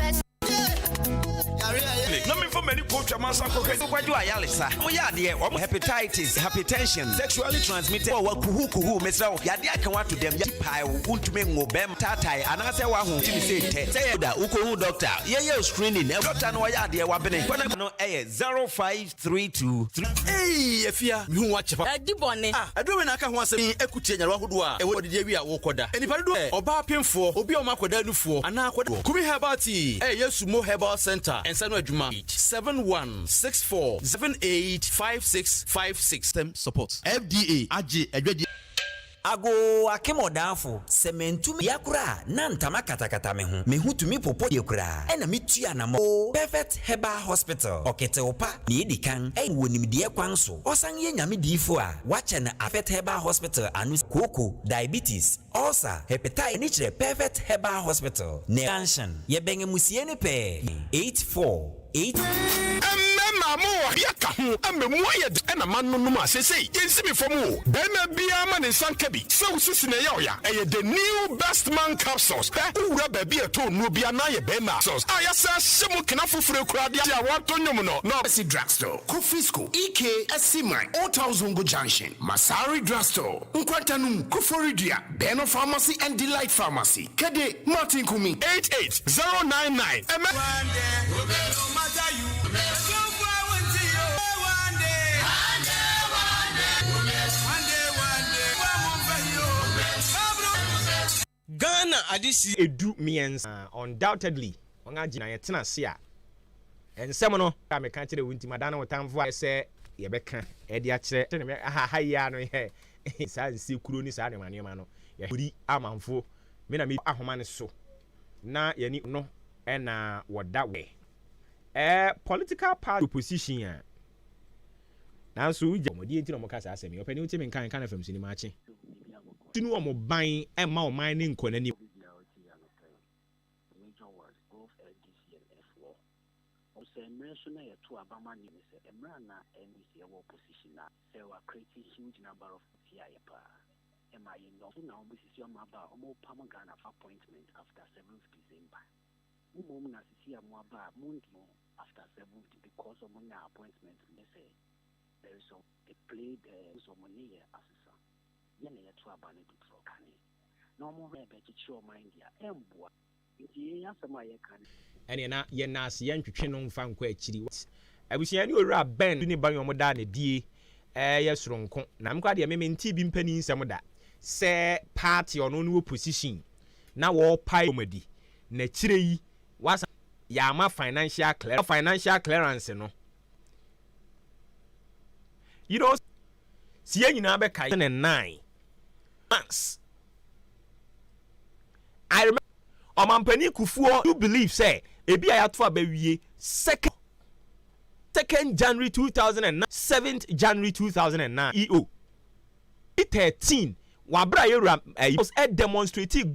Na memfa m'ani kɔtwa mansa kɔhwɛ kwadwo ayaresa moyɛ adeɛ wɔn hepatitis, hypertension, sexually transmitted wɔ wakuhu kuhu. Mesrɛ wo, yadeɛ aka wo ato dɛm, yɛ pae wo, wontumi nwo bɛm taatae anaasɛ woaho timi sɛ tɛ sɛ yɛ da wokɔhu doctor, yɛyɛ wo screening. Doctor no wɔyɛ adeɛ wabene kɔnɛ no ɛyɛ 0532. Ei, Afia, mehu wakyɛ pa. Adi bɔne. Ah, ɛduro wei na aka ho asɛm yi akutie nyarewa ahodoɔ a ɛwɔ didi awi a wokɔda. Nnipa dodoɔ ɛ ɔbaa pemfoɔ, obi a ɔma akɔda nufoɔ anaa akɔda. Kumi Herbal Tea ɛyɛ Yesu Mo Herbal Center nsa no adwuma 7164 785656. System support. FDA agye adwadie. Ago akemɔdaafo, sɛ mantumi ya koraa na ntama katakata me ho, me ho tumi popo yɛ koraa, ɛna metua anamɔ Perfect Herbal Hospital. Ɔketew pa na edi kan ɛyɛ wɔ nimdeɛ kwan so. Ɔsan yɛ Nyame diifo a wakyɛ no Perfect Herbal Hospital ano kooko, diabetes, ulcer, hepatitis ani kyerɛ Perfect Herbal Hospital na junction yɛbɛn amusie no pɛɛ 848. Mmarima mo wɔ bi aka ho ama mu ayɛ den ɛna ma nonom a seesei yɛnsi me fam o. Barima biara ma ne nsa nka bi sɛ wo sisi na ɛyɛ ɔya. Ɛyɛ the new Best Man capsules. Hwɛ, wowura baabi a ɛtɔ nnuro bi anaa yɛ barima capsules a yɛasan ahyɛ mu kena foforɔ kura de a wɔato nnwom no na Mercy Drugstore, Kofi School, EK Asiman, Old Town Zongo Junction, Masari Drugstore, Nkwantanum, Koforidua, Beno Pharmacy and Delight Pharmacy, Kede, Martin Kumi. 88099 ɛmɛ. One day, no matter you. One day, one day, one day, one day, Ghana adesi 13, undoubtedly wɔn agye na yɛtena ase a nsɛm no a meka kyerɛ wo nti madan wo tamfo a sɛ yɛbɛka ɛde akyerɛ ha ha yi a no yɛ saa nsekuro ne saa nneɛma nneɛma no yɛdi amanfo me na me ahoma no so na yɛni no ɛna wɔda wɛ political party opposition a nanso wogya wɔn deɛ nti na wɔka saa asɛm yi ɔpɛ ne wote me nka nka na fam so ni maakye ti no wɔn ban ɛma ɔman ne nkɔ n'anim. Major words, both NDC and F wɔ sɛ mmerɛ so na yɛto aba ma ne sɛ mmerɛ a na NDC ɛwɔ opposition na sɛ wa create huge number of tia yɛ paa ɛma yɛnya so na wɔbɛsisi ɔmo aba a ɔmo pam Ghana for appointment after 7th December. Mmom na sisi a mo aba a mo ndi after 7th because ɔmo nya appointment ne sɛ there is a play there sɛ ɔmo ne yɛ asesa yɛ na yɛto aba no dodoɔ kane na ɔmo hwɛ bɛkyekyere ɔman deɛ ɛmboa nti yɛn asɛm a yɛka no. Ɛneɛ na yɛn ase yɛntwetwe no mfa nkɔ akyiri. Abusua ne owura Ben ne ban wɔn da ne die ɛyɛ soronko na mekora deɛ meme nti bi mpanin nsɛm da sɛ party ɔno no wɔ position na wɔrepae wɔn adi na akyire yi wasa yɛama financial clearance no si yɛn nyinaa bɛka ne 9 months. I remember Ɔmampanin Kufuor, you believe sɛ ebi a yɛato abɛwie second January 2009, 7th January 2009, EO 13 wabra yɛwura ɛyi ɛ demonstrate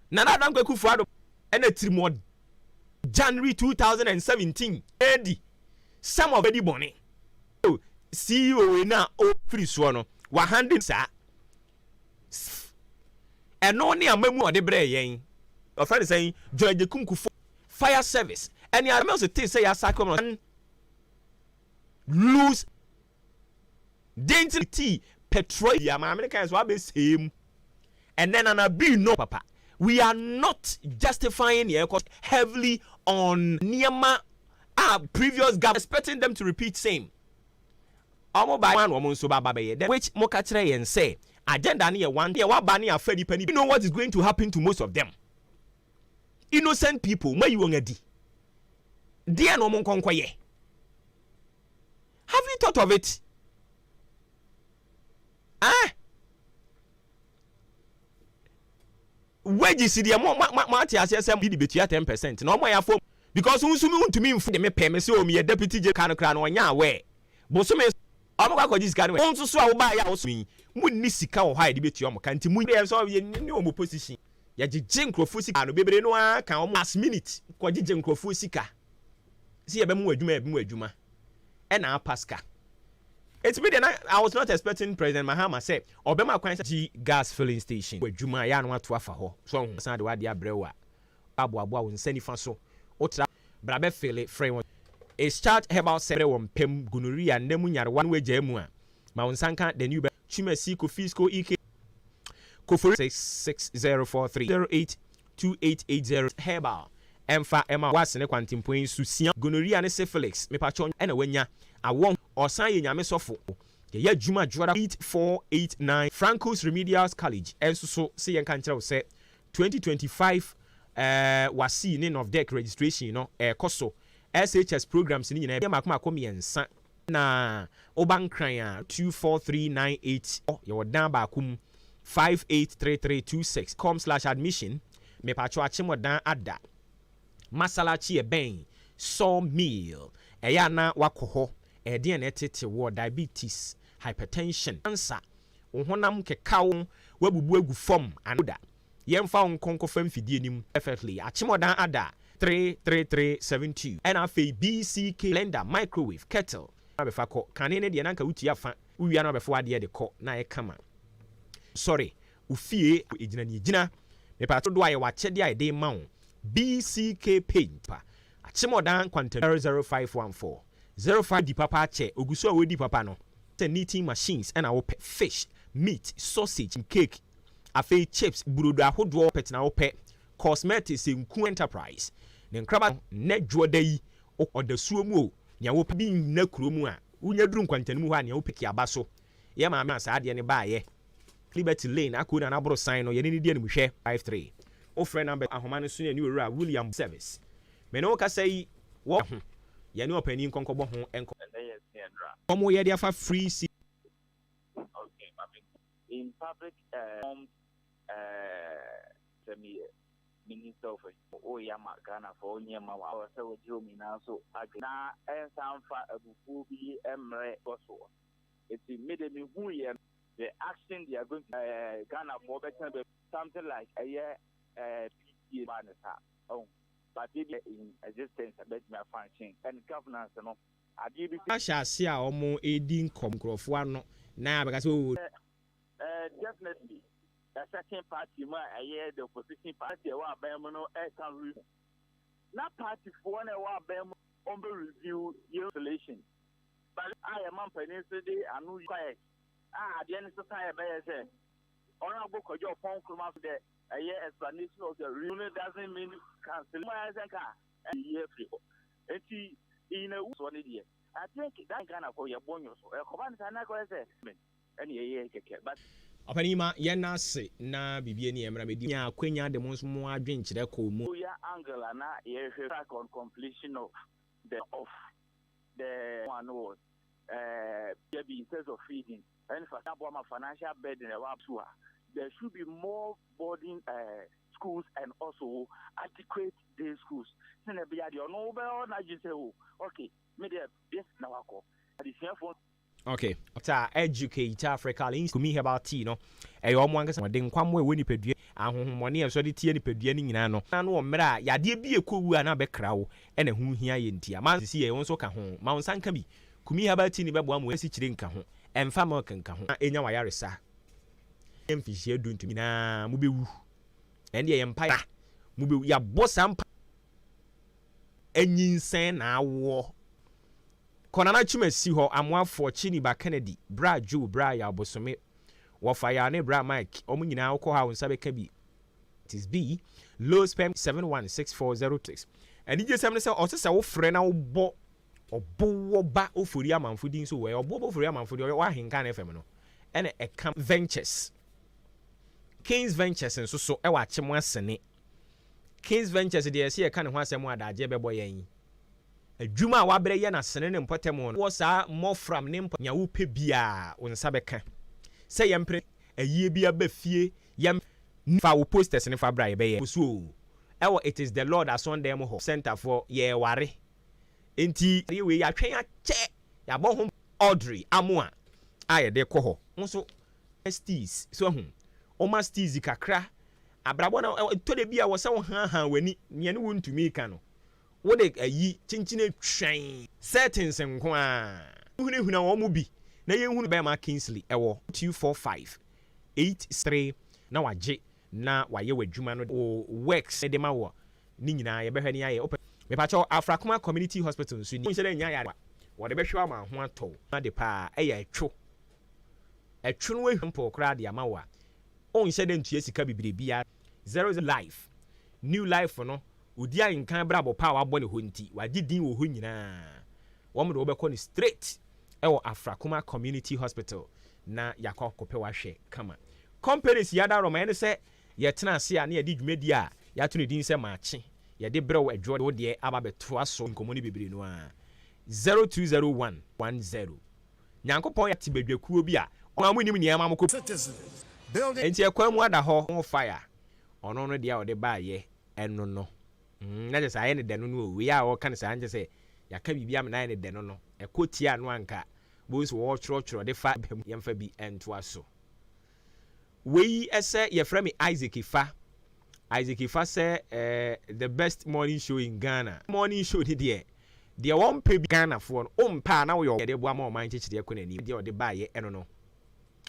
Nana Addo Dankwa Akufo-Addo ɛna tirimɔ January 2017 edi some of ɛdi bɔne CEO na ofiri soɔ no wahande saa ɛno ne amamu a ɔde brɛ yɛn ɔfrɛ no sɛn, John Agyekum Kufuor fire service ɛne aramel te sɛ yɛasake wɔn lose den ti petrol yi maame no kan so abɛsɛɛ mu ɛnɛ nana bi no papa. We are not justifying yɛn kɔ heavily on nneɛma a previous government, expecting them to repeat same. Ɔmo ba na ɔmo nso ba ba bɛyɛ then which mo ka kyerɛ yɛn sɛ agenda ne yɛ one yɛ waba ne afa nipa ni. You know what is going to happen to most of them? Innocent people mo ayi wɔn adi deɛ na ɔmo nkɔnkɔ yɛ. Have you thought of it? Ah, wages deɛ mo mo mo ate aseɛ sɛ bi de betua 10% na ɔmo ayɛ afɔ because nso mi ntumi nfu de me pɛ me sɛ omi yɛ deputy gye ka no kora no ɔnya awɛ bosome. Wɔn kɔ akɔgye sika no. Wo nso so a wobaeɛ a wosom yi, monni sika wɔ hɔ a yɛde bɛtua wɔn ka nti mo yɛn nso yɛnni wɔn position. Yɛgyegye nkurɔfoɔ sika no bebree no ara ka wɔn last minute kɔgyegye nkurɔfoɔ sika sɛ yɛbɛma wo adwuma yɛbɛma wo adwuma ɛna apa sika. Enti me deɛ na I was not expecting President Mahama sɛ ɔbɛma kwan sɛ gye gas filling station wɔ adwuma a ɛyɛ a na wato afa hɔ so ɔho san de w'adeɛ abrɛ wo a aboaboa wo nsa nifa so wotra bra bɛ fele frɛ wɔn Ischat herbal center wɔ mpam gonorrhea nna mu nyarewa no agyaa mu a ma wo nsa nka the new bɛ Twumasi Kofisco EK Kofori 66043 08 2880 Herbal ɛmfa ɛma wo asene kwantempɔn yi so sua gonorrhea ne syphilis mepakyɛw ɛna wanya awɔ ɔsan yɛ nyame sɔfo yɛyɛ adwuma dwoada 8489 Franco's Remedials College ɛnso so se yɛnka nkyerɛ wo sɛ 2025 eh WASSCE ne NOVDEC registration no ɛrekɔ so SHS programs no nyinaa ɛyɛ mako mako mmiɛnsa Na woba Nkran a, 24398 yɛwɔ dan baako mu, 583326 com slash admission Mepakyɛw Akyemɔdan ada Masalachi ɛbɛn Saw Mill ɛyɛ a na woakɔ hɔ Ɛdeɛn na ɛtete woɔ Diabetes, hypertension, cancer Wo honam keka wo, woabubu agu fam anaa da Yɛmfa wo nkɔ nkɔfa mfidie no mu perfectly Akyemɔdan ada 33372 Ɛna afei BCK blender, microwave, kettle na bɛfa kɔ Kane no deɛ na anka wotua fa Wowia na wabɛfa w'adeɛ de kɔ na ayɛ kama Sɔre wo fie gyina nea ɛgyina Mepatwo dodoɔ a yɛwɔ akyɛdeɛ a yɛde rema wo BCK paint pa Akyemɔdan nkwanta 00514 05 Di papa akyɛ Ogu so a ɔredi papa no Sɛ knitting machines na wopɛ, fish, meat, sausage, cake, afei chips, burodo ahodoɔ pɛt na wopɛ, cosmetics, nku enterprise, ne nkraba nnɛ dwoɔda yi, ɔdasuo mu o, nea wopɛ bi nna kuro mu a, wonya duru nkwantanu mu hɔ a nea wopɛ ki aba so. Yɛ maame a saa adeɛ no baeɛ, Liberty Lane, Akoo Nana Aborosan no, yɛne no di animhwɛ. 53. Wofrɛ number ahoma no so ne Owura William Service. Me ne wo kasa yi, wɔ ho, yɛne ɔpanin nkɔnkɔbɔ ho nkɔmmɔ. Ɛnɛ yɛ se ɛnra. Wɔn yɛ de afa free si. Okay ma me in public eh formed eh sɛ me yɛ minister of o yɛ ama Ghana foɔ o nyɛ ma wa sɛ wɔ gye wɔn nyinaa so adwene na ɛnsa nfa abufuo bi mmerɛ kɔ soɔ eti me de me hu yɛ the action they are going to eh Ghana foɔ bɛtena bɛ something like ɛyɛ eh PTA ba ne saa ɔho but ebi in existence ɛbɛtumi afunction and governance no adeɛ bi. Ahyɛ ase a wɔn redi nkɔm nkurɔfoɔ ano na abɛka sɛ oo. Eh definitely a certain party mu a ɛyɛ the opposition party ɛwɔ aban mu no ɛka review na party foɔ na ɛwɔ aban mu wɔn bɛ review yɛn installation but a yɛ ma mpanin nso de ano quiet a adeɛ no sesa yɛ bɛyɛ sɛ Honourable Kwadwo Oppong Nkrumah so dɛ ɛyɛ explanation of the review no doesn't mean cancel mu ayɛ sɛ nka ɛyi afiri hɔ nti in a soɔ no deɛ I think that Ghana kɔ yɛbɔ nwo so ɛkɔba no saa na akɔyɛ sɛ ɛne ɛyɛ kɛkɛ but. Ɔpanin ma yɛn nan ase na biribi ani ɛmmra mɛdi. Nya akwanya de mo nso mo adwenkyerɛ kɔ mu. Oya angle a na yɛhwɛ track on completion of the of the one was eh, bi in terms of feeding ɛne fa aboa ma financial burden ɛwɔ so a there should be more boarding uh, schools and also adequate day schools sɛnɛ ɛbɛyɛ adeɛ ɔno wobɛyɛ n'adwene sɛ o okay me deɛ this na wakɔ adesuafoɔ. Okay. Ta Educate Africa Links Kumi Herbal Tea no, ɛyɛ wɔn ankasa wɔde nkwammoa a ɛwɔ nipadua ahonhommɔne a ɛsɔ de tia nipadua no nyinaa no ano wɔ mmerɛ a yadeɛ bi rekɔ wu a na abɛkra wo ɛna ɛho hia yɛ nti a ma sisi yɛ wo nso ka ho ma wo nsa nka bi Kumi Herbal Tea no bɛboa ma asikyire nka ho ɛmfa milk nka ho na ɛnya w'ayaresa mfinhyia du ntumi nyinaa mobɛwu ɛndeɛ yɛ mpaeɛ a mobɛwu yɛabɔ saa mpa anyinsɛn na awoɔ Kɔ Nana Twumasi hɔ, Amoafoɔ, Chiniba, Kennedy, Bra Joe, Bra Yaw Bosome, Wɔfa Yaw ne Bra Mike, wɔn nyinaa wokɔ hɔ a wo nsa bɛka bi. It is B, low sperm 716406. Anigyesɛm ne sɛ ɔse sɛ wofrɛ na wobɔ Ɔbowɔ ba Ofori Amanfo din so wɔ Ɔbowɔ ba Ofori Amanfo deɛ ɔyɛ Ahenkan FM no ɛna ɛka Ventures. Kings Ventures nso so ɛwɔ Akyem Asene. Kings Ventures deɛ yɛse yɛka ne ho asɛm a adagyeɛ bɛbɔ yɛn. Adwuma a wabrɛ yɛ no asene ne mpɔtam no wɔ saa mmɔfram ne mpa nea wopɛ biara wo nsa bɛka. Sɛ yɛmpere ayie bi aba fie yɛm fa wo posters no fa bra yɛbɛyɛ. So o ɛwɔ It is the Lord asɔndan mu hɔ. Centre foɔ yɛɛware nti adeɛ wei yɛatwɛn akyɛ yɛabɔ ho. Audrey Amoa a yɛde kɔ hɔ nso steez so ahu ɔma steez kakra abrabɔ na ɛtɔ da bi a wɔ sɛ wo haahaa w'ani nea ne wontumi ka no wode ayi kyenkyene twɛn settings nko a hunahuna wɔn mu bi na yɛnhunu bɛrima Kingsley ɛwɔ 245 83 na wagye na wayɛ w'adwuma no wo works de ma wɔ ne nyinaa yɛbɛhwɛ ne ayɛ wopɛ mepakyɛw Afrakoma Community Hospital nso ni nhyɛ dɛ nya yare wɔde bɛhwɛ ama ho atɔ ade paa ɛyɛ ɛtwo ɛtwo no ahwampo koraa de ama wo a ɔnhyɛ dɛ ntua sika bebree biara 00 life new life no odi ahenkan brabɔ pa a wabɔ ne hɔ nti wagye din wɔ hɔ nyinaa wɔn de wɔbɛkɔ no straight ɛwɔ Afrakoma Community Hospital na yakɔ akɔpɛ wahwɛ kama companies yada rɔma ɛne sɛ yɛtena ase a na yɛde dwumadi a yɛato ne din sɛ maakye yɛde brɛ wo adwoɔ wo deɛ aba bɛtoa so nkɔmmɔ no bebree no a 0201 10 Nyankopɔn yɛte badwakuo bi a ɔma mo nim nneɛma mo kɔ nti ɛkwan mu ada hɔ ho fire ɔno no deɛ a ɔde baayɛ ɛno no na kyɛ sɛ ayɛ ne dɛ no no o wei a ɔka no saa nkyɛ sɛ yɛaka biribi ama no ayɛ ne dɛ no no ɛkɔ tia no anka bohu sɛ wɔtwerɛtwerɛ de fa yɛmfa bi ntoa so wei ɛsɛ yɛfrɛ me Isaac Ifa Isaac Ifa sɛ the best morning show in Ghana morning show ni deɛ deɛ wɔmpɛ bi Ghanafoɔ no wompɛ a na woyɛ yɛde boa ma ɔman kyekyere kɔ n'anim deɛ ɔde baayɛ ɛno no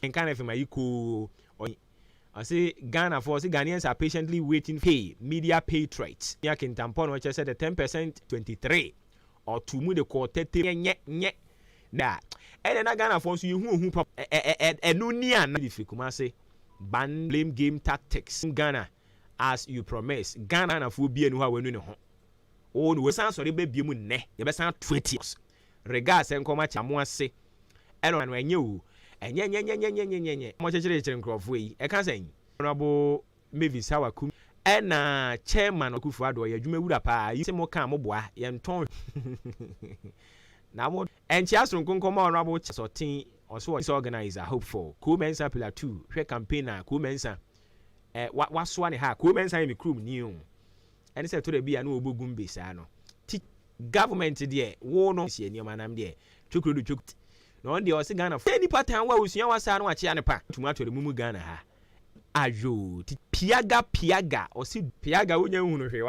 nka na fm ayi koo ɔse Ghanafoɔ ɔse Ghanaians are patiently waiting pay media patriots nya kintampɔ no ɔkyerɛ sɛ the 10% 23 ɔto mu de kɔɔ 30 nyɛ nyɛ da ɛnɛ na Ghanafoɔ nso yɛhu ohu pa ɛno ni a na de firi Kumase ban blame game tactics Ghana as you promise Ghanafoɔ bi ani hɔ a wanu ne ho wo no wɔsan sɔre bɛbie mu nnɛ yɛbɛsan 20 regards nkɔma kyɛ mo ase ɛno no ɛnyɛ o ɛnyɛ nyɛ nyɛ nyɛ nyɛ nyɛ nyɛ mo kyekyere nkurɔfoɔ yi ɛka sɛn Honorable Mavis Hawa Kum ɛna chairman Akufo Addo ɔyɛ adwuma wura paa yi sɛ mo ka mo boa yɛntɔn na mo ɛnkyɛ asonko nkɔmɔ Honorable Sɔten ɔso ɔsɛ organizer hopeful Kuo Mensa pillar 2 hwɛ campaign a Kuo Mensa ɛ wasoa ne ha Kuo Mensa yɛ me kurom ni o ɛne sɛ ɛtɔ da bi a na wɔbɔ gumbe saa no ti government deɛ wo no sie nneɛma nam deɛ twokuro do twok na ɔno deɛ ɔse Ghana fo nipa tan wa osua wa saa no wakyea ne pa tuma atɔre mu mu Ghana ha ayo ti piaga piaga ɔse piaga wonya nhunu hwee.